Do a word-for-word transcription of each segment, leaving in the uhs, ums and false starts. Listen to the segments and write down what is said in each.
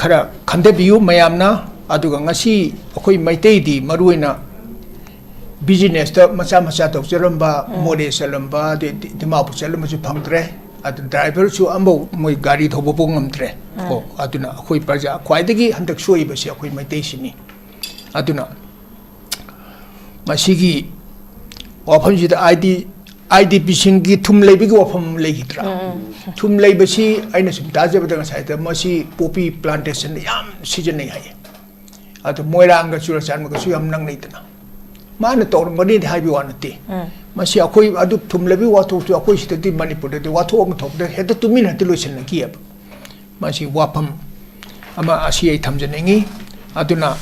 ꯈꯔ ꯈꯟꯊꯕꯤꯌꯨ ꯃꯌꯥꯝꯅ꯫ ꯑꯗꯨꯒ ꯉꯁꯤ ꯑꯩꯈꯣꯏ ꯃꯩꯇꯩꯗꯤ ꯃꯔꯨꯑꯣꯏꯅ business ꯇ ꯃꯆꯥ ꯃꯆꯥ ꯇꯧꯖꯔꯝꯕ, ꯎꯝ꯫ ꯃꯣꯔꯦ ꯆꯠꯂꯝꯕ, ꯑꯗꯩ ꯗꯤ-, ꯗꯤꯃꯥꯄꯨꯔ ꯆꯠꯂꯝꯕꯁꯨ ꯐꯪꯗ꯭ꯔꯦ꯫ ꯑꯗꯨ driver ꯁꯨ ꯑꯃꯐꯥꯎ ꯃꯣꯏ ꯒꯥꯔꯤ ꯊꯧꯕ ꯐꯥꯎ ꯉꯝꯗ꯭ꯔꯦ꯫ ꯎꯝ꯫ ꯀꯣ, ꯑꯗꯨꯅ ꯑꯩꯈꯣꯏ ꯄ꯭ꯔꯖꯥ ꯈ꯭ꯋꯥꯏꯗꯒꯤ ꯍꯟꯗꯛ ꯁꯣꯛꯏꯕꯁꯦ ꯑꯩꯈꯣꯏ ꯃꯩꯇꯩꯁꯤꯅꯤ꯫ ꯑꯗꯨꯅ ꯃꯁꯤꯒꯤ ꯋꯥꯐꯝꯁꯤꯗ ꯑꯥꯏ ꯗꯤ, ꯑꯥꯏ ꯗꯤ ꯄꯤꯁꯤꯡꯒꯤ ꯊꯨꯝ ꯂꯩꯕꯒꯤ ꯋꯥꯐꯝ ꯑꯃ ꯂꯩꯈꯤꯗ꯭ꯔꯥ? ꯎꯝ, ꯎꯝ꯫ ꯊꯨꯝ ꯂꯩꯕꯁꯤ ꯑꯩꯅ ꯁꯨꯝ ꯇꯥꯖꯕꯗ ꯉꯁꯥꯏꯗ ꯃꯁꯤ poppy plantation ꯗ ꯌꯥꯝ ꯁꯤꯖꯤꯟꯅꯩ ꯍꯥꯏꯌꯦ꯫ ꯑꯗꯣ ꯃꯣꯏꯔꯥꯡꯒ ꯆꯨꯔꯆꯥꯟꯄꯨꯔꯒꯁꯨ ꯌꯥꯝ ꯅꯛꯅꯩꯗꯅ꯫ ꯃꯥꯅ ꯇꯧꯔꯝꯒꯅꯤꯗꯤ ꯍꯥꯏꯕꯒꯤ ꯋꯥ ꯅꯠꯇꯦ꯫ ꯎꯝ꯫ ꯃꯁꯤ ꯑꯩꯈꯣꯏ ꯑꯗꯨ ꯊꯨꯝ ꯂꯩꯕꯒꯤ ꯋꯥꯊꯣꯛꯇꯨ ꯑꯩꯈꯣꯏ ꯁꯤꯗꯗꯤ ꯃꯅꯤꯄꯨꯔꯗꯗꯤ ꯋꯥꯊꯣꯛ ꯑꯃ ꯊꯣꯛꯄꯗ ꯍꯦꯛꯇ ꯇꯨꯃꯤꯟꯅ ꯍꯦꯛꯇ ꯂꯣꯏꯁꯤꯟꯅꯈꯤꯑꯕ꯫ ꯃꯁꯤ ꯋꯥꯐꯝ ꯑꯃ ꯑꯁꯤ ꯑꯩ ꯊꯝꯖꯅꯤꯡꯉꯤ꯫ ꯑꯗꯨꯅ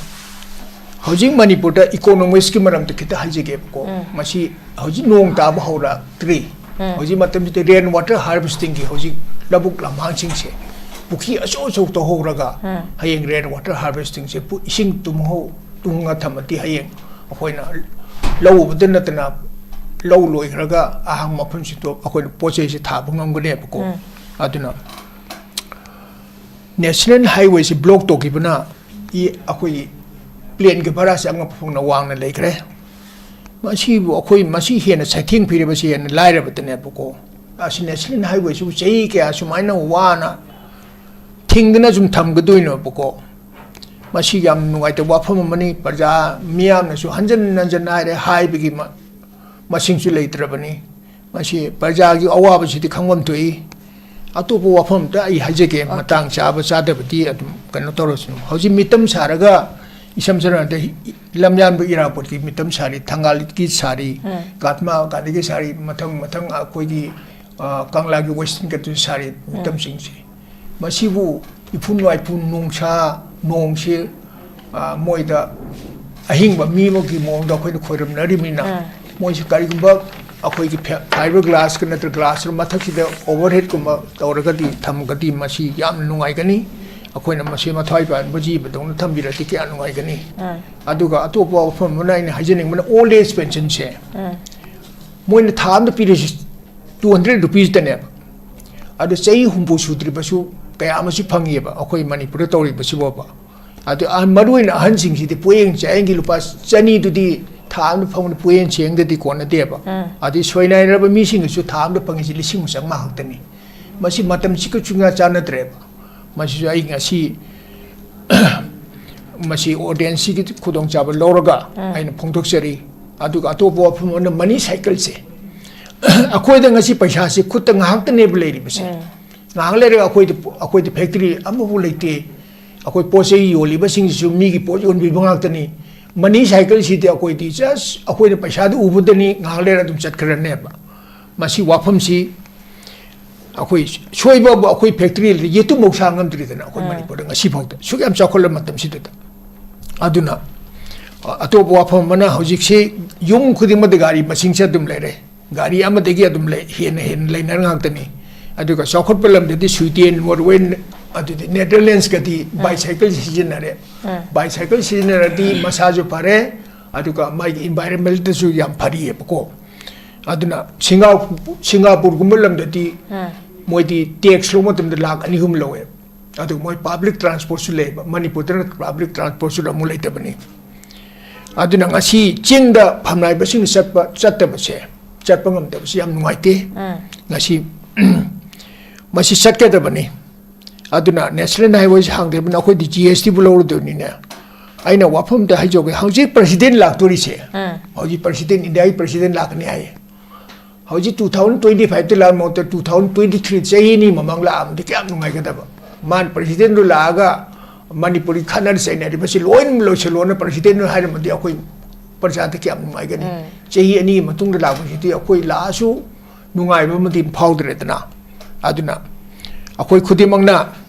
ꯍꯧꯖꯤꯛ ꯃꯅꯤꯄꯨꯔꯗ economics ꯀꯤ ꯃꯔꯝꯗ ꯈꯤꯇ ꯍꯥꯏꯖꯒꯦꯕꯀꯣ꯫ ꯎꯝ꯫ ꯃꯁꯤ ꯍꯧꯖꯤꯛ ꯅꯣꯡ ꯇꯥꯕ ꯍꯧꯔꯛꯇ꯭ꯔꯤ꯫ ꯎꯝ꯫ ꯍꯧꯖꯤꯛ ꯃꯇꯝꯁꯤꯗ rain water harvesting ꯒꯤ ꯍꯧꯖꯤꯛ ꯂꯧꯕꯨꯛ ꯂꯝꯍꯥꯡꯁꯤꯡꯁꯦ ꯄꯨꯈ꯭ꯔꯤ ꯑꯆꯧ ꯑꯆꯧ ꯇꯧꯍꯧꯔꯒ ꯎꯝ꯫ ꯍꯌꯦꯡ rain water harvesting ꯁꯦ ꯄꯨ-, ꯏꯁꯤꯡ ꯇꯨꯡꯍꯧ-, ꯇꯨꯡꯉ ꯊꯝꯃꯗꯤ ꯍꯌꯦꯡ ꯑꯩꯈꯣꯏꯅ ꯂꯧ ꯎꯕꯗ ꯅꯠꯇꯅ ꯂꯧ ꯂꯣꯏꯈ꯭ꯔꯒ ꯑꯍꯥꯡꯕ ꯃꯐꯝꯁꯤꯡꯗꯣ ꯑꯩꯈꯣꯏꯅ ꯄꯣꯠ ꯆꯩꯁꯦ ꯊꯥꯕ ꯉꯝꯒꯅꯦꯕꯀꯣ꯫ ꯎꯝ꯫ ꯑꯗꯨꯅ National Highway ꯁꯤ block ꯇꯧꯈꯤꯕꯅ ꯏ-, ꯑꯩꯈꯣꯏꯒꯤ plane ꯒꯤ ꯚꯔꯥꯁꯦ ꯑꯉꯛꯄ ꯐꯪꯅ ꯋꯥꯡꯅ ꯂꯩꯈ꯭ꯔꯦ꯫ ꯃꯁꯤꯕꯨ ꯑꯩꯈꯣꯏ ꯃꯁꯤ ꯍꯦꯟꯅ ꯆꯩꯊꯦꯡ ꯄꯤꯔꯤꯕꯁꯤ ꯍꯦꯟꯅ ꯂꯥꯏꯔꯕꯗꯅꯦꯕꯀꯣ꯫ ꯑꯁꯤ National Highway ꯁꯤꯕꯨ ꯆꯍꯤ ꯀꯌꯥ ꯁꯨꯃꯥꯏꯅ ꯋꯥꯅ ꯊꯤꯡꯗꯅ ꯁꯨꯝ ꯊꯝꯒꯗꯣꯏꯅꯣꯕꯀꯣ꯫ ꯃꯁꯤ ꯌꯥꯝ ꯅꯨꯡꯉꯥꯏꯇꯕ ꯋꯥꯐꯝ ꯑꯃꯅꯤ꯫ ꯄ꯭ꯔꯖꯥ ꯃꯤꯌꯥꯝꯅꯁꯨ ꯍꯟꯖꯟ ꯍꯟꯖꯟ ꯍꯥꯏꯔꯦ, ꯍꯥꯏꯕꯒꯤ ꯃ-, ꯃꯁꯤꯡꯁꯨ ꯂꯩꯇ꯭ꯔꯕꯅꯤ꯫ ꯃꯁꯤ ꯄ꯭ꯔꯖꯥꯒꯤ ꯑꯋꯥꯕꯁꯤꯗꯤ ꯈꯪꯐꯝ ꯊꯣꯛꯏ꯫ ꯑꯇꯣꯞꯄ ꯋꯥꯐꯝ ꯑꯝꯇ ꯑꯩ ꯍꯥꯏꯖꯒꯦ, ꯑꯣꯀꯦ꯫ ꯃꯇꯥꯡ ꯆꯥꯕ ꯆꯥꯗꯕꯗꯤ ꯑꯗꯨꯝ ꯀꯩꯅꯣ ꯇꯧꯔꯁꯅꯨ꯫ ꯍꯧꯖꯤꯛ ꯃꯤꯇꯝ ꯁꯥꯔꯒ ꯏꯁꯝ ꯁꯝꯅ ꯍꯥꯏꯔꯕꯗ ꯂꯝꯌꯥꯟꯕ ꯏꯔꯥꯕꯣꯠꯀꯤ ꯃꯤꯇꯝ ꯁꯥꯔꯤ, ꯊꯪꯒꯥꯜꯒꯤ ꯁꯥꯔꯤ, ꯎꯝ꯫ ꯀꯥꯠꯃꯥ ꯀꯥꯟꯗꯒꯤ ꯁꯥꯔꯤ, ꯃꯊꯪ ꯃꯊꯪ ꯑꯩꯈꯣꯏꯒꯤ, ꯑ, ꯀꯪꯂꯥꯒꯤ western ꯀꯠꯇꯁꯨ ꯁꯥꯔꯤ ꯎꯝ꯫ ꯃꯤꯇꯝꯁꯤꯡꯁꯤ꯫ ꯃꯁꯤꯕꯨ ꯏꯐꯨꯟ ꯋꯥꯏꯐꯨꯟ, ꯅꯨꯡꯁꯥ, ꯅꯣꯡꯁꯤ, ꯑ, ꯃꯣꯏꯗ ꯑꯍꯤꯡꯕ ꯃꯤ ꯑꯃꯒꯤ ꯃꯑꯣꯡꯗ ꯑꯩꯈꯣꯏꯅ ꯈꯣꯏꯔꯝꯅꯔꯤꯕꯅꯤꯅ, ꯎꯝ꯫ ꯃꯣꯏꯁꯤ ꯀꯔꯤꯒꯨꯝꯕ ꯑꯩꯈꯣꯏꯒꯤ ꯐꯦ-, fibre glass ꯀ ꯅꯠꯇ꯭ꯔꯒ glass ꯀ ꯃꯊꯛꯁꯤꯗ overhead ꯀꯨꯝꯕ ꯇꯧꯔꯒꯗꯤ, ꯊꯝꯃꯒꯗꯤ ꯃꯁꯤ ꯌꯥꯝꯅ ꯅꯨꯡꯉꯥꯏꯒꯅꯤ꯫ ꯑꯩꯈꯣꯏꯅ ꯃꯁꯤ ꯃꯊ꯭ꯋꯥꯏ ꯄꯥꯟꯕ ꯖꯤꯕꯗꯧꯅ ꯊꯝꯕꯤꯔꯗꯤ ꯀꯌꯥ ꯅꯨꯡꯉꯥꯏꯒꯅꯤ꯫ ꯎꯝ꯫ ꯑꯗꯨꯒ ꯑꯇꯣꯞꯄ ꯋꯥꯐꯝ ꯑꯃꯅ ꯑꯩꯅ ꯍꯥꯏꯖꯅꯤꯡꯕꯅ old age pension ꯁꯦ꯫ ꯎꯝ꯫ ꯃꯣꯏꯅ ꯊꯥ ꯑꯃꯗ ꯄꯤꯔꯤꯁꯤ two hundred rupees ꯇꯅꯦꯕ꯫ ꯑꯗꯣ ꯆꯍꯤ ꯍꯨꯝꯐꯨ ꯁꯨꯗ꯭ꯔꯤꯕꯁꯨ ꯀꯌꯥ ꯑꯃꯁꯨ ꯐꯪꯉꯦꯕ ꯑꯩꯈꯣꯏ ꯃꯅꯤꯄꯨꯔꯗ ꯇꯧꯔꯤꯕꯁꯤꯕꯣꯕ꯫ ꯑꯗꯨ ꯑꯍꯟ, ꯃꯔꯨ ꯑꯣꯏꯅ ꯑꯍꯟꯁꯤꯡꯁꯤꯗꯤ ꯄꯣꯌꯦꯡ ꯆꯥꯌꯦꯡꯒꯤ ꯂꯨꯄꯥ ꯆꯅꯤꯗꯨꯗꯤ ꯊꯥ ꯑꯃꯗ ꯐꯪꯕ ꯄꯣꯌꯦꯡ ꯆꯦꯡꯗꯗꯤ ꯀꯣꯟꯅꯗꯦꯕ꯫ ꯑꯗꯩ ꯁꯣꯏꯅꯥꯏꯔꯕ ꯃꯤꯁꯤꯡꯅꯁꯨ ꯊꯥ ꯑꯃꯗ ꯐꯪꯉꯤꯁꯤ ꯂꯤꯁꯤꯡ ꯑꯃ ꯆꯥꯝꯃꯉꯥ ꯈꯛꯇꯅꯤ꯫ ꯃꯁꯤ ꯃꯇꯝꯁꯤꯒ ꯆꯨꯡꯌꯥ ꯆꯥꯟꯅꯗ꯭ꯔꯦꯕ꯫ ꯃꯁꯤꯁꯨ ꯑꯩ ꯉꯁꯤ ꯃꯁꯤ ꯑꯣꯗꯤꯌꯦꯟꯁꯁꯤꯒꯤ ꯈꯨꯗꯣꯡꯆꯥꯕ ꯂꯧꯔꯒ ꯑꯩꯅ ꯐꯣꯡꯗꯣꯛꯆꯔꯤ꯫ ꯑꯗꯨꯒ ꯑꯇꯣꯞꯄ ꯋꯥꯐꯝ ꯑꯃꯅ ꯃꯅꯤ ꯁꯥꯏꯀꯜꯁꯦ꯫ ꯑꯩꯈꯣꯏꯗ ꯉꯁꯤ ꯄꯩꯁꯥꯁꯦ ꯈꯨꯠꯇ ꯉꯥꯏꯍꯥꯛꯇꯅꯦꯕ ꯂꯩꯔꯤꯕꯁꯦ꯫ ꯉꯥꯏꯍꯥꯛ ꯂꯩꯔꯒ ꯑꯩꯈꯣꯏꯗ, ꯑꯩꯈꯣꯏꯗ ꯐꯦꯛꯇꯔꯤ ꯑꯃꯐꯥꯎ ꯂꯩꯇꯦ꯫ ꯑꯩꯈꯣꯏ ꯄꯣꯠ ꯆꯩ ꯌꯣꯜꯂꯤꯕꯁꯤꯡꯁꯤꯁꯨ ꯃꯤꯒꯤ ꯄꯣꯠ ꯌꯣꯟꯕꯤꯕ ꯉꯥꯛꯇꯅꯤ꯫ ꯃꯅꯤ ꯁꯥꯏꯀꯜꯁꯤꯗꯤ ꯑꯩꯈꯣꯏꯗꯤ just ꯑꯩꯈꯣꯏꯅ ꯄꯩꯁꯥꯗꯨ ꯎꯕꯗꯅꯤ, ꯉꯥꯏꯍꯥꯛ ꯂꯩꯔ ꯑꯗꯨꯝ ꯆꯠꯈ꯭ꯔꯅꯦꯕ꯫ ꯃꯁꯤ ꯋꯥꯐꯝꯁꯤ ꯑꯩꯈꯣꯏ ꯁꯣꯏꯕꯕꯨ ꯑꯩꯈꯣꯏ ꯐꯦꯛꯇꯔꯤ ꯌꯦꯇꯨꯝꯐꯥꯎ ꯁꯥ ꯉꯝꯗ꯭ꯔꯤꯗꯅ ꯑꯩꯈꯣꯏ ꯃꯅꯤꯄꯨꯔꯗ ꯉꯁꯤ ꯐꯥꯎꯗ ꯁꯨꯛ ꯌꯥꯝ ꯆꯥꯎꯈꯠꯂꯕ ꯃꯇꯝꯁꯤꯗ꯫ ꯑꯗꯨꯅ ꯑ, ꯑꯇꯣꯞꯄ ꯋꯥꯐꯝ ꯑꯃꯅ ꯍꯧꯖꯤꯛꯁꯤ ꯌꯨꯝ ꯈꯨꯗꯤꯡꯃꯛꯇ ꯒꯥꯔꯤ ꯃꯁꯤꯡꯁꯦ ꯑꯗꯨꯝ ꯂꯩꯔꯦ꯫ ꯒꯥꯔꯤ ꯑꯃꯗꯒꯤ ꯑꯗꯨꯝ ꯂꯩ, ꯍꯦꯟꯅ ꯍꯦꯟꯅ ꯂꯩꯅꯔ ꯉꯥꯛꯇꯅꯤ꯫ ꯑꯗꯨꯒ ꯆꯥꯎꯈꯠꯄ ꯂꯝꯗꯗꯤ ꯁ꯭ꯋꯤꯗꯦꯟ, ꯃꯣꯔꯋꯦ, ꯑꯗꯨꯗꯤ ꯅꯦꯗꯔꯂꯦꯟꯁꯀꯗꯤ ꯕꯥꯏꯁꯥꯏꯀꯜ ꯁꯤꯖꯤꯟꯅꯔꯦ꯫ ꯕꯥꯏꯁꯥꯏꯀꯜ ꯁꯤꯖꯤꯟꯅꯔꯗꯤ ꯃꯁꯥꯁꯨ ꯐꯔꯦ, ꯑꯗꯨꯒ ꯃꯥꯒꯤ ꯏꯟꯚꯥꯏꯔꯟꯃꯦꯟꯇꯁꯨ ꯌꯥꯝ ꯐꯔꯤꯑꯕꯀꯣ꯫ ꯑꯗꯨꯅ ꯁꯤꯡꯒꯥ-, ꯁꯤꯡꯒꯥꯄꯨꯔꯒꯨꯝꯕ ꯂꯝꯗꯗꯤ ꯃꯣꯏꯗꯤ ꯇꯦꯛꯁ ꯂꯧꯕ ꯃꯇꯝꯗ ꯂꯥꯛ ꯑꯅꯤ ꯑꯍꯨꯝ ꯂꯧꯋꯦ꯫ ꯑꯗꯨ ꯃꯣꯏ ꯄꯥꯕ꯭ꯂꯤꯛ ꯇ꯭ꯔꯥꯟꯁꯄꯣꯔꯠꯁꯨ ꯂꯩꯕ, ꯃꯅꯤꯄꯨꯔꯗꯅ ꯄꯥꯕ꯭ꯂꯤꯛ ꯇ꯭ꯔꯥꯟꯁꯄꯣꯔꯠꯁꯨ ꯑꯃꯨꯛ ꯂꯩꯇꯕꯅꯤ꯫ ꯑꯗꯨꯅ ꯉꯁꯤ ꯆꯤꯡꯗ ꯐꯝꯅꯥꯏꯕꯁꯤꯡꯅ ꯆꯠꯄ, ꯆꯠꯇꯕꯁꯦ, ꯆꯠꯄ ꯉꯝꯗꯕꯁꯤ ꯌꯥꯝ ꯅꯨꯡꯉꯥꯏꯇꯦ꯫ ꯉꯁꯤ ꯃꯁꯤ ꯆꯠꯀꯗꯕꯅꯤ꯫ ꯑꯗꯨꯅ ꯅꯦꯁꯅꯦꯜ ꯍꯥꯏꯋꯦꯁꯤ ꯍꯥꯡꯗ꯭ꯔꯕꯅꯤꯅ ꯑꯩꯈꯣꯏꯗꯤ ꯖꯤ ꯑꯦꯁ ꯇꯤꯕꯨ ꯂꯧꯔꯗꯣꯏꯅꯤꯅꯦ꯫ ꯑꯩꯅ ꯋꯥꯐꯝꯗ ꯍꯥꯏꯖꯧꯒꯦ, ꯍꯧꯖꯤꯛ ꯄ꯭ꯔꯁꯤꯗꯦꯟ ꯂꯥꯛꯇꯣꯔꯤꯁꯦ, ꯍꯧꯖꯤꯛ ꯄ꯭ꯔꯁꯤꯗꯦꯟ, ꯏꯟꯗꯤꯌꯥꯒꯤ ꯄ꯭ꯔꯁꯤꯗꯦꯟ ꯂꯥꯛꯀꯅꯤ ꯍꯥꯏꯌꯦ꯫ ꯍꯧꯖꯤꯛ two thousand twenty five ꯇ ꯂꯥꯛꯑ ꯃꯍꯨꯠꯇ two thousand twenty three ꯆꯍꯤ ꯑꯅꯤ ꯃꯃꯥꯡ ꯂꯥꯛꯑꯝꯗꯤ ꯀꯌꯥꯝ ꯅꯨꯡꯉꯥꯏꯒꯗꯕ꯫ ꯃꯥꯅ ꯄ꯭ꯔꯁꯤꯗꯦꯟꯗꯨ ꯂꯥꯛꯑꯒ ꯃꯅꯤꯄꯨꯔꯒꯤ ꯈꯠꯅ ꯆꯩꯅꯔꯤꯕꯁꯤ ꯂꯣꯏꯅ ꯂꯣꯏꯁꯤꯜꯂꯣꯅ ꯄ꯭ꯔꯁꯤꯗꯦꯟꯗꯨ ꯍꯥꯏꯔꯝꯃꯗꯤ ꯑꯩꯈꯣꯏ ꯄ꯭ꯔꯖꯥꯗ ꯀꯌꯥꯝ ꯅꯨꯡꯉꯥꯏꯒꯅꯤ꯫ ꯆꯍꯤ ꯑꯅꯤꯒꯤ ꯃꯇꯨꯡꯗ ꯂꯥꯛꯄꯁꯤꯗꯤ ꯑꯩꯈꯣꯏ ꯂꯥꯛꯑꯁꯨ ꯅꯨꯡꯉꯥꯏꯕ ꯑꯃꯗꯤ ꯐꯥꯎꯗ꯭ꯔꯦꯗꯅ꯫ ꯑꯗꯨꯅ ꯑꯩꯈꯣꯏ ꯈꯨꯗꯤꯡꯃꯛꯅ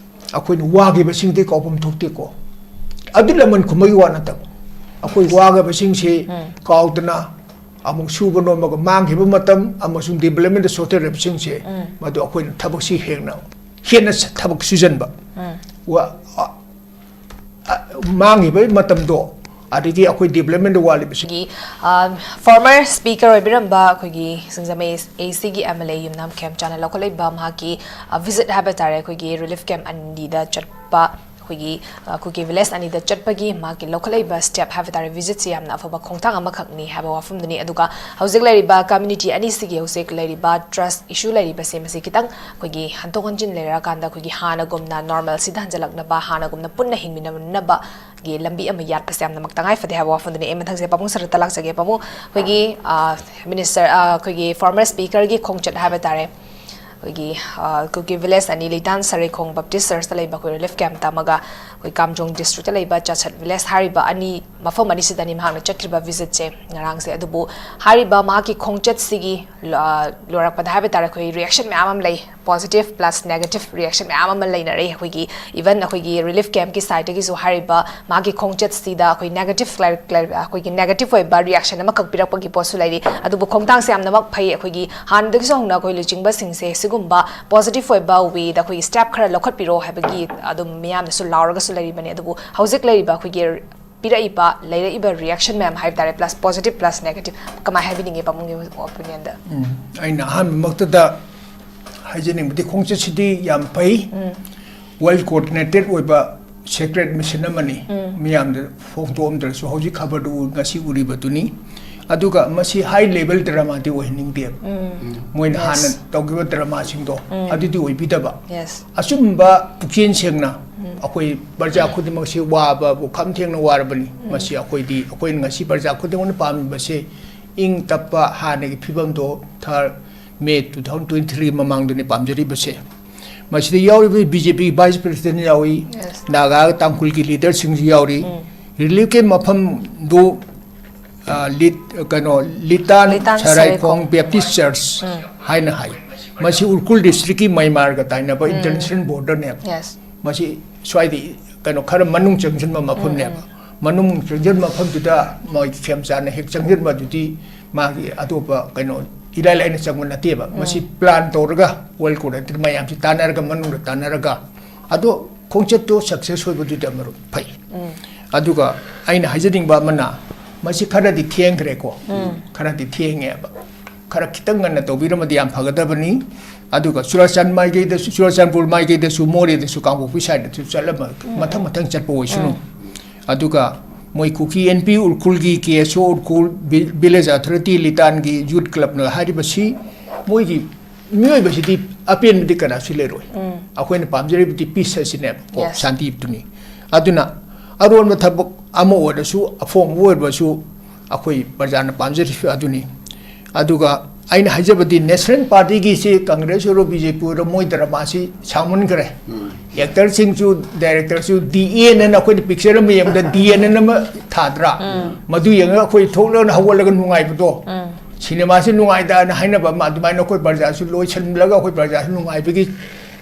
ꯑꯩꯈꯣꯏꯅ ꯋꯥꯈꯤꯕꯁꯤꯡꯗꯤ ꯀꯥꯎꯐꯝ ꯊꯣꯛꯇꯦꯀꯣ꯫ ꯑꯗꯨ ꯂꯃꯟ ꯈꯨꯝꯕꯒꯤ ꯋꯥ ꯅꯠꯇꯕ, ꯑꯩꯈꯣꯏ ꯋꯥꯈꯤꯕꯁꯤꯡꯁꯤ ꯀꯥꯎꯗꯅ ꯑꯃꯨꯛ ꯁꯨꯕ ꯅꯣꯝꯕꯒ ꯃꯥꯡꯈꯤꯕ ꯃꯇꯝ ꯑꯃꯁꯨꯡ ꯗꯤꯕꯂꯞꯃꯦꯟꯗ ꯁꯣꯊꯔꯤꯕꯁꯤꯡꯁꯦ, ꯃꯗꯨ ꯑꯩꯈꯣꯏꯅ ꯊꯕꯛꯁꯤ ꯍꯦꯟꯅ, ꯍꯦꯟꯅ ꯊꯕꯛ ꯁꯨꯖꯟꯕ꯫ ꯋꯥ-, ꯑ-, ꯑ-, ꯃꯥꯡꯈꯤꯕ ꯃꯇꯝꯗꯣ ꯑꯗꯩꯗꯤ ꯑꯩꯈꯣꯏ ꯗꯤꯕ꯭ꯂꯞꯃꯦꯟꯗ ꯋꯥꯠꯂꯤꯕꯁꯤ꯫ ꯑꯩꯈꯣꯏꯒꯤ ꯐꯣꯔꯃꯔ ꯁ꯭ꯄꯤꯀꯔ ꯑꯣꯏꯕꯤꯔꯝꯕ ꯑꯩꯈꯣꯏꯒꯤ ꯁꯤꯡꯖꯃꯩ ꯑꯦ ꯁꯤꯒꯤ ꯑꯦꯝ ꯑꯦꯜ ꯑꯦ ꯌꯨꯝꯅꯥꯝ ꯈꯦꯝꯆꯥꯅ ꯂꯧꯈꯠꯂꯛꯏꯕ ꯃꯍꯥꯛꯀꯤ ꯚꯤꯖꯤꯠ ꯍꯥꯏꯕ ꯇꯥꯔꯦ, ꯑꯩꯈꯣꯏꯒꯤ ꯔꯤꯂꯤꯐ ꯀꯦꯝꯞ ꯑꯅꯤꯗ ꯆꯠꯄ, ꯑꯩꯈꯣꯏꯒꯤ ꯀꯨꯀꯤ ꯚꯤꯂꯦꯖ ꯑꯅꯤꯗ ꯆꯠꯄꯒꯤ ꯃꯍꯥꯛꯀꯤ ꯂꯧꯈꯠꯂꯛꯏꯕ ꯁ꯭ꯇꯦꯞ ꯍꯥꯏꯕ ꯇꯥꯔꯦ, ꯚꯤꯖꯤꯠꯁꯤ ꯌꯥꯝꯅ ꯑꯐꯕ ꯈꯣꯡꯊꯥꯡ ꯑꯃꯈꯛꯅꯤ ꯍꯥꯏꯕ ꯋꯥꯐꯝꯗꯨꯅꯤ꯫ ꯑꯗꯨꯒ ꯍꯧꯖꯤꯛ ꯂꯩꯔꯤꯕ ꯀꯝꯃ꯭ꯌꯨꯅꯤꯇꯤ ꯑꯅꯤꯁꯤꯒꯤ ꯍꯧꯖꯤꯛ ꯂꯩꯔꯤꯕ ꯇ꯭ꯔꯁ ꯏꯁꯨ ꯂꯩꯔꯤꯕꯁꯦ, ꯃꯁꯤ ꯈꯤꯇꯪ ꯑꯩꯈꯣꯏꯒꯤ ꯍꯟꯗꯣꯛ ꯍꯟꯖꯤꯟ ꯂꯩꯔꯀꯥꯟꯗ ꯑꯩꯈꯣꯏꯒꯤ ꯍꯥꯟꯅꯒꯨꯝꯅ ꯅꯣꯔꯃꯦꯜꯁꯤꯗ ꯍꯟꯖꯤꯜꯂꯛꯅꯕ, ꯍꯥꯟꯅꯒꯨꯝꯅ ꯄꯨꯟꯅ ꯍꯤꯡꯃꯤꯟꯅꯅꯕ ꯒꯤ ꯂꯝꯕꯤ ꯑꯃ ꯌꯥꯠꯄꯁꯦ ꯌꯥꯝꯅꯃꯛ ꯇꯉꯥꯏ ꯐꯗꯦ ꯍꯥꯏꯕ ꯋꯥꯐꯝꯗꯨꯅꯤ꯫ ꯑꯩ ꯃꯊꯪꯁꯦ ꯄꯥꯕꯨꯡ ꯁꯔꯗ ꯂꯥꯛꯆꯒꯦ꯫ ꯄꯥꯕꯨꯡ, ꯑꯩꯈꯣꯏꯒꯤ ꯃꯤꯅꯤꯁꯇꯔ, ꯑꯩꯈꯣꯏꯒꯤ ꯐꯣꯔꯃꯔ ꯁ꯭ꯄꯤꯀꯔꯒꯤ ꯈꯣꯡꯆꯠ ꯍꯥꯏꯕ ꯇꯥꯔꯦ, ꯑꯩꯈꯣꯏꯒꯤ ꯀꯨꯀꯤ ꯚꯤꯂꯦꯖ ꯑꯅꯤ, ꯂꯤꯇꯥꯟ ꯁꯔꯩꯈꯣꯡ ꯕꯞꯇꯤꯁ ꯆꯔꯆꯇ ꯂꯩꯕ ꯑꯩꯈꯣꯏ ꯔꯤꯂꯤꯐ ꯀꯦꯝꯞꯇ ꯑꯃꯒ ꯑꯩꯈꯣꯏ ꯀꯥꯝꯖꯣꯡ ꯗꯤꯁꯇ꯭ꯔꯤꯛꯇ ꯂꯩꯕ ꯆꯥꯁꯠ ꯚꯤꯂꯦꯖ ꯍꯥꯏꯔꯤꯕ ꯑꯅꯤ, ꯃꯐꯝ ꯑꯅꯤꯁꯤꯗꯅꯤ ꯃꯍꯥꯛꯅ ꯆꯠꯈ꯭ꯔꯤꯕ ꯚꯤꯖꯤꯠꯁꯦ ꯉꯔꯥꯡꯁꯦ꯫ ꯑꯗꯨꯕꯨ ꯍꯥꯏꯔꯤꯕ ꯃꯍꯥꯛꯀꯤ ꯈꯣꯡꯆꯠꯁꯤꯒꯤ ꯂꯣꯏꯔꯛꯄꯗ ꯍꯥꯏꯕ ꯇꯥꯔꯦ, ꯑꯩꯈꯣꯏ ꯔꯤꯌꯦꯛꯁꯟ ꯃꯌꯥꯝ ꯑꯃ ꯂꯩ꯫ ꯄꯣꯖꯤꯇꯤꯚ ꯄ꯭ꯂꯁ ꯅꯦꯒꯦꯇꯤꯚ ꯔꯤꯌꯦꯛꯁꯟ ꯃꯌꯥꯝ ꯑꯃ ꯂꯩꯅꯔꯛꯏ꯫ ꯑꯩꯈꯣꯏꯒꯤ ꯏꯚꯟ ꯑꯩꯈꯣꯏꯒꯤ ꯔꯤꯂꯤꯐ ꯀꯦꯝꯞꯀꯤ ꯁꯥꯏꯠꯇꯒꯤꯁꯨ ꯍꯥꯏꯔꯤꯕ ꯃꯥꯒꯤ ꯈꯣꯡꯆꯠꯁꯤꯗ ꯑꯩꯈꯣꯏ ꯅꯦꯒꯦꯇꯤꯚ ꯑꯩꯈꯣꯏꯒꯤ ꯅꯦꯒꯦꯇꯤꯚ ꯑꯣꯏꯕ ꯔꯤꯌꯦꯛꯁꯟ ꯑꯃꯈꯛ ꯄꯤꯔꯛꯄꯒꯤ ꯄꯣꯠꯁꯨ ꯂꯩꯔꯤ꯫ ꯑꯗꯨꯕꯨ ꯈꯣꯡꯊꯥꯡꯁꯦ ꯌꯥꯝꯅꯃꯛ ꯐꯩ꯫ ꯑꯩꯈꯣꯏꯒꯤ ꯍꯥꯟꯅꯗꯒꯤꯁꯨ ꯍꯧꯅ ꯑꯩꯈꯣꯏ ꯂꯨꯆꯤꯡꯕꯁꯤꯡꯁꯦ ꯁꯤꯒꯨꯝꯕ ꯄꯣꯖꯤꯇꯤꯚ ꯑꯣꯏꯕ ꯋꯦꯗ ꯑꯩꯈꯣꯏꯒꯤ ꯁ꯭ꯇꯦꯞ ꯈꯔ ꯂꯧꯈꯠꯄꯤꯔꯣ ꯍꯥꯏꯕꯒꯤ ꯑꯗꯨꯝ ꯃꯤꯌꯥꯝꯅꯁꯨ ꯂꯥꯎꯔꯒꯁꯨ ꯂꯩꯔꯤꯕꯅꯤ꯫ ꯑꯗꯨꯕꯨ ꯍꯧꯖꯤꯛ ꯂꯩꯔꯤꯕ ꯑꯩꯈꯣꯏꯒꯤ ꯄꯤꯔꯛꯏꯕ ꯂꯩꯔꯛꯏꯕ ꯔꯤꯌꯦꯛꯁꯟ ꯃꯌꯥꯝ ꯍꯥꯏꯕ ꯇꯥꯔꯦ, ꯄ꯭ꯂꯁ ꯄꯣꯖꯤꯇꯤꯚ ꯄ꯭ꯂꯁ ꯅꯦꯒꯦꯇꯤꯚ, ꯀꯃꯥꯏꯅ ꯍꯥꯏꯕꯤꯅꯤꯡꯉꯤ ꯄꯥꯕꯨꯡꯒꯤ ꯑꯣꯄꯤꯅꯤꯌꯟꯗ? ꯎꯝ, ꯑꯩꯅ ꯑꯍꯥꯟꯕꯃꯛꯇꯗ ꯍꯥꯏꯖꯅꯤꯡꯕꯗꯤ ꯈꯣꯡꯆꯠꯁꯤꯗꯤ ꯌꯥꯝ ꯐꯩ, ꯋꯦꯜ ꯀꯣꯑꯣꯔꯗꯤꯅꯦꯇꯦꯠ ꯑꯣꯏꯕ ꯁꯦꯀ꯭ꯔꯦꯠ ꯃꯤꯁꯟ ꯑꯃꯅꯤ꯫ ꯃꯤꯌꯥꯝꯗ ꯐꯣꯡꯗꯣꯛꯑꯝꯗ꯭ꯔꯁꯨ ꯍꯧꯖꯤꯛ ꯈꯕꯔꯗꯨ ꯎ-, ꯉꯁꯤ ꯎꯔꯤꯕꯗꯨꯅꯤ꯫ ꯑꯗꯨꯒ ꯃꯁꯤ ꯍꯥꯏ ꯂꯦꯚꯦꯜ ꯗ꯭ꯔꯃꯥꯗꯤ ꯑꯣꯏꯍꯟꯅꯤꯡꯗꯦꯕ꯫ ꯃꯣꯏꯅ Yes. ꯍꯥꯟꯅ ꯇꯧꯈꯤꯕ ꯗ꯭ꯔꯃꯥꯁꯤꯡꯗꯣ ꯑꯗꯨꯗꯤ ꯑꯣꯏꯕꯤꯗꯕ꯫ Yes. ꯑꯆꯨꯝꯕ ꯄꯨꯛꯆꯦꯜ ꯁꯦꯡꯅ ꯑꯩꯈꯣꯏ ꯄ꯭ꯔꯖꯥ ꯈꯨꯗꯤꯡꯃꯛꯁꯤ ꯋꯥꯕꯕꯨ ꯈꯝ ꯊꯦꯡꯅ ꯋꯥꯔꯕꯅꯤ꯫ ꯃꯁꯤ ꯑꯩꯈꯣꯏꯗꯤ, ꯑꯩꯈꯣꯏꯅ ꯉꯁꯤ ꯄ꯭ꯔꯖꯥ ꯈꯨꯗꯤꯡꯃꯛꯅ ꯄꯥꯝꯃꯤꯕꯁꯦ ꯏꯪ ꯇꯞꯄ ꯍꯥꯟꯅꯒꯤ ꯐꯤꯕꯝꯗꯣ ꯊꯥꯔ ꯃꯦ two thousand twenty three ꯃꯃꯥꯡꯗꯅꯤ ꯄꯥꯝꯖꯔꯤꯕꯁꯦ꯫ ꯃꯁꯤꯗ ꯌꯥꯎꯔꯤꯕ ꯕꯤ ꯖꯦ ꯄꯤꯒꯤ ꯚꯥꯏꯁ ꯄ꯭ꯔꯁꯤꯗꯦꯟ ꯌꯥꯎꯏ, Yes. ꯅꯥꯒꯥ ꯇꯥꯡꯈꯨꯜꯒꯤ ꯂꯤꯗꯔꯁꯤꯡꯁꯨ ꯌꯥꯎꯔꯤ꯫ ꯔꯤꯂꯤꯐꯀꯤ ꯃꯐꯝꯗꯨ, ꯑ, ꯂꯤꯠ-, ꯀꯩꯅꯣ, ꯂꯤꯇꯥꯟ ꯂꯤꯇꯥꯟ ꯁꯔꯥꯏꯈꯣꯡ ꯁꯔꯥꯏꯈꯣꯡ꯫ ꯕꯦꯞꯇꯤꯁ ꯆꯔꯆ ꯍꯥꯏꯅ ꯍꯥꯏ꯫ ꯃꯁꯤ ꯎꯔꯈꯨꯜ ꯗꯤꯁꯇ꯭ꯔꯤꯛꯀꯤ ꯃꯩꯃꯥꯔꯒ ꯇꯥꯏꯅꯕ ꯏꯟꯇꯔꯅꯦꯁꯅꯦꯜ ꯕꯣꯔꯗꯔꯅꯦꯕ꯫ Yes. ꯃꯁꯤ ꯁ꯭ꯋꯥꯏꯗ ꯀꯩꯅꯣ ꯈꯔ ꯃꯅꯨꯡ ꯆꯪꯁꯤꯟꯕ ꯃꯐꯝꯅꯦꯕ꯫ ꯃꯅꯨꯡ ꯆꯪꯁꯤꯟꯕ ꯃꯐꯝꯗꯨꯗ ꯃꯣꯏ ꯈꯦꯝꯆꯥꯅ ꯍꯦꯛ ꯆꯪꯁꯤꯟꯕꯗꯨꯗꯤ ꯃꯥꯒꯤ ꯑꯇꯣꯞꯄ ꯀꯩꯅꯣ ꯏꯔꯥꯏ ꯂꯥꯏꯅ ꯆꯪꯕ ꯅꯠꯇꯦꯕ꯫ ꯃꯁꯤ ꯄ꯭ꯂꯥꯟ ꯇꯧꯔꯒ ꯋꯦꯜ ꯀꯣꯑꯣꯔꯗꯤꯅꯦꯇꯦꯠ ꯃꯌꯥꯝꯁꯤ ꯇꯥꯟꯅꯔꯒ, ꯃꯅꯨꯡꯗ ꯇꯥꯟꯅꯔꯒ, ꯑꯗꯣ ꯈꯣꯡꯆꯠꯇꯣ ꯁꯛꯁꯦꯁ ꯑꯣꯏꯕꯗꯨꯗꯤ ꯑꯃꯔꯣꯝ ꯐꯩ꯫ ꯑꯗꯨꯒ ꯑꯩꯅ ꯍꯥꯏꯖꯅꯤꯡꯕ ꯑꯃꯅ, ꯃꯁꯤ ꯈꯔꯗꯤ ꯊꯦꯡꯈ꯭ꯔꯦꯀꯣ, ꯈꯔꯗꯤ ꯊꯦꯡꯉꯦꯕ꯫ ꯈꯔ ꯈꯤꯇꯪ ꯉꯟꯅ ꯇꯧꯕꯤꯔꯝꯃꯗꯤ ꯌꯥꯝ ꯐꯒꯗꯕꯅꯤ꯫ ꯑꯗꯨꯒ ꯆꯨꯔꯥꯆꯥꯟ ꯃꯥꯏꯀꯩꯗꯁꯨ, ꯆꯨꯔꯥꯆꯥꯟꯄꯨꯔ ꯃꯥꯏꯀꯩꯗꯁꯨ, ꯃꯣꯔꯦꯗꯁꯨ, ꯀꯥꯡꯄꯣꯛꯄꯤ ꯁꯥꯏꯗꯁꯨ ꯆꯠꯂꯝꯃ ꯃꯊꯪ ꯃꯊꯪ ꯆꯠꯄ ꯑꯣꯏꯁꯅꯨ꯫ ꯑꯗꯨꯒ ꯃꯣꯏ ꯀꯨꯀꯤ ꯑꯦꯟ ꯄꯤ ꯎꯔꯈꯨꯜꯒꯤ, ꯀꯦ ꯑꯦꯁ ꯑꯣ ꯎꯔꯈꯨꯜ, ꯚꯤ-, ꯚꯤꯂꯦꯖ ꯑꯣꯊꯣꯔꯤꯇꯤ ꯂꯤꯇꯥꯟꯒꯤ ꯌꯨꯠ ꯀ꯭ꯂꯕꯅ ꯍꯥꯏꯔꯤꯕꯁꯤ, ꯃꯣꯏꯒꯤ ꯃꯤꯑꯣꯏꯕꯁꯤꯗꯤ ꯑꯄꯦꯟꯕꯗꯤ ꯀꯅꯥꯁꯨ ꯂꯩꯔꯣꯏ꯫ ꯑꯩꯈꯣꯏꯅ ꯄꯥꯝꯖꯔꯤꯕꯗꯤ ꯄꯤꯁ ꯑꯁꯤꯅꯦꯕꯀꯣ, ꯌꯦꯁ꯫ ꯁꯥꯟꯇꯤꯗꯨꯅꯤ꯫ ꯑꯗꯨꯅ ꯑꯔꯣꯟꯕ ꯊꯕꯛ ꯑꯃ ꯑꯣꯏꯔꯁꯨ, ꯑꯐꯣꯡꯕ ꯑꯣꯏꯔꯕꯁꯨ, ꯑꯩꯈꯣꯏ ꯄ꯭ꯔꯖꯥꯅ ꯄꯥꯝꯖꯔꯤꯁꯨ ꯑꯗꯨꯅꯤ꯫ ꯑꯗꯨꯒ ꯑꯩꯅ ꯍꯥꯏꯖꯕꯗꯤ, ꯅꯦꯁꯅꯦꯜ ꯄꯥꯔꯇꯤꯒꯤꯁꯤ ꯀꯪꯒ꯭ꯔꯦꯁ ꯑꯣꯏꯔꯣ, ꯕꯤ ꯖꯦ ꯄꯤ ꯑꯣꯏꯔꯣ, ꯃꯣꯏ ꯗ꯭ꯔꯃꯥꯁꯤ ꯁꯥꯡꯃꯟꯈ꯭ꯔꯦ꯫ ꯑꯦꯛꯇꯔꯁꯤꯡꯁꯨ, ꯗꯥꯏꯔꯦꯛꯇꯔꯁꯨ ꯗꯤ ꯑꯦꯟ ꯑꯅ, ꯑꯩꯈꯣꯏꯅ ꯄꯤꯛꯆꯔ ꯑꯃ ꯌꯦꯡꯕꯗ ꯗꯤ ꯑꯦꯟ ꯑꯅ ꯑꯃ ꯊꯥꯗ꯭ꯔꯥ? ꯃꯗꯨ ꯌꯦꯡꯉꯒ ꯑꯩꯈꯣꯏ ꯊꯣꯛꯂꯒ ꯍꯧꯒꯠꯂꯒ ꯅꯨꯡꯉꯥꯏꯕꯗꯣ꯫ ꯁꯤꯅꯦꯃꯥꯁꯤ ꯅꯨꯡꯉꯥꯏꯗꯅ ꯍꯥꯏꯅꯕ ꯑꯃ, ꯑꯗꯨꯃꯥꯏꯅ ꯑꯩꯈꯣꯏ ꯄ꯭ꯔꯖꯥꯁꯨ ꯂꯣꯏꯁꯤꯜꯂꯒ ꯑꯩꯈꯣꯏ ꯄ꯭ꯔꯖꯥꯁꯨ ꯅꯨꯡꯉꯥꯏꯕꯒꯤ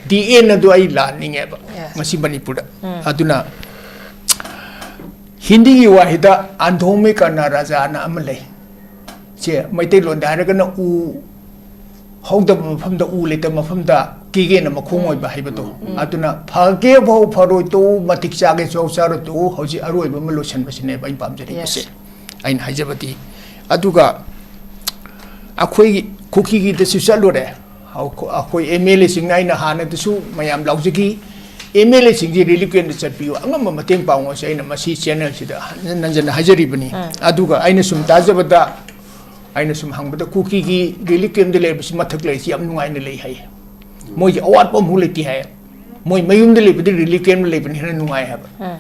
ꯗꯤ ꯑꯦꯟ ꯑꯗꯨ ꯑꯩ ꯂꯥꯛꯍꯟꯅꯤꯡꯉꯦꯕ꯫ ꯌꯦꯁ꯫ ꯉꯁꯤ ꯃꯅꯤꯄꯨꯔꯗ꯫ ꯑꯗꯨꯅ ꯍꯤꯟꯗꯤꯒꯤ ꯋꯥꯍꯩꯗ "ꯑꯟꯙꯣ ꯃꯦ ꯀꯥꯟꯅꯥ ꯔꯥꯖꯥ" ꯑꯅ ꯑꯃ ꯂꯩ꯫ ꯁꯦ ꯃꯩꯇꯩꯂꯣꯟꯗ ꯍꯥꯏꯔꯒꯅ "ꯎ ꯍꯧꯗꯕ ꯃꯐꯝꯗ, ꯎ ꯂꯩꯇꯕ ꯃꯐꯝꯗ ꯀꯤꯒꯦꯅ ꯃꯈꯣꯡ ꯑꯣꯏꯕ" ꯍꯥꯏꯕꯗꯣ꯫ ꯑꯗꯨꯅ ꯐꯒꯦ ꯐꯧ ꯐꯔꯣꯏ ꯇꯣꯛꯎ, ꯃꯇꯤꯛ ꯆꯥꯒꯦ ꯆꯧ ꯆꯥꯔꯣ ꯇꯣꯛꯎ, ꯍꯧꯖꯤꯛ ꯑꯔꯣꯏꯕ ꯑꯃ ꯂꯣꯏꯁꯤꯟꯕꯁꯤꯅꯦꯕ ꯑꯩꯅ ꯄꯥꯝꯖꯔꯤꯕꯁꯦ꯫ ꯌꯦꯁ꯫ ꯑꯩꯅ ꯍꯥꯏꯖꯕꯗꯤ, ꯑꯗꯨꯒ ꯑꯩꯈꯣꯏꯒꯤ ꯀꯨꯀꯤꯒꯤꯗꯁꯨ ꯆꯠꯂꯨꯔꯦ꯫ ꯑꯩꯈꯣ-, ꯑꯩꯈꯣꯏ ꯑꯦꯝ ꯑꯦꯜ ꯑꯦꯁꯤꯡꯅ, ꯑꯩꯅ ꯍꯥꯟꯅꯗꯁꯨ ꯃꯌꯥꯝ ꯂꯥꯎꯖꯈꯤ, ꯑꯦꯝ ꯑꯦꯜ ꯑꯦꯁꯤꯡꯁꯤ ꯔꯤꯂꯤꯐ ꯀꯦꯝꯞꯇ ꯆꯠꯄꯤꯌꯨ, ꯑꯉꯝꯕ ꯃꯇꯦꯡ ꯄꯥꯡꯉꯣꯁꯦ ꯑꯩꯅ ꯃꯁꯤ ꯆꯦꯅꯦꯜꯁꯤꯗ ꯍꯟꯖꯤꯟ ꯍꯟꯖꯤꯟꯅ ꯍꯥꯏꯖꯔꯤꯕꯅꯤ꯫ ꯑꯗꯨꯒ ꯑꯩꯅ ꯁꯨꯝ ꯇꯥꯖꯕꯗ, ꯑꯩꯅ ꯁꯨꯝ ꯍꯪꯕꯗ, ꯀꯨꯀꯤꯒꯤ ꯔꯤꯂꯤꯐ ꯀꯦꯝꯞꯇ ꯂꯩꯔꯤꯕꯁꯤ ꯃꯊꯛ ꯂꯩꯔꯤꯁꯤ ꯌꯥꯝ ꯅꯨꯡꯉꯥꯏꯅ ꯂꯩ ꯍꯥꯏ꯫ ꯃꯣꯏꯒꯤ ꯑꯋꯥꯠꯄ ꯑꯃꯐꯥꯎ ꯂꯩꯇꯦ ꯍꯥꯏ꯫ ꯃꯣꯏ ꯃꯌꯨꯝꯗ ꯂꯩꯕꯗꯤ ꯔꯤꯂꯤꯐ ꯀꯦꯝꯞꯇ ꯂꯩꯕꯅ ꯍꯦꯟꯅ ꯅꯨꯡꯉꯥꯏ ꯍꯥꯏꯕ꯫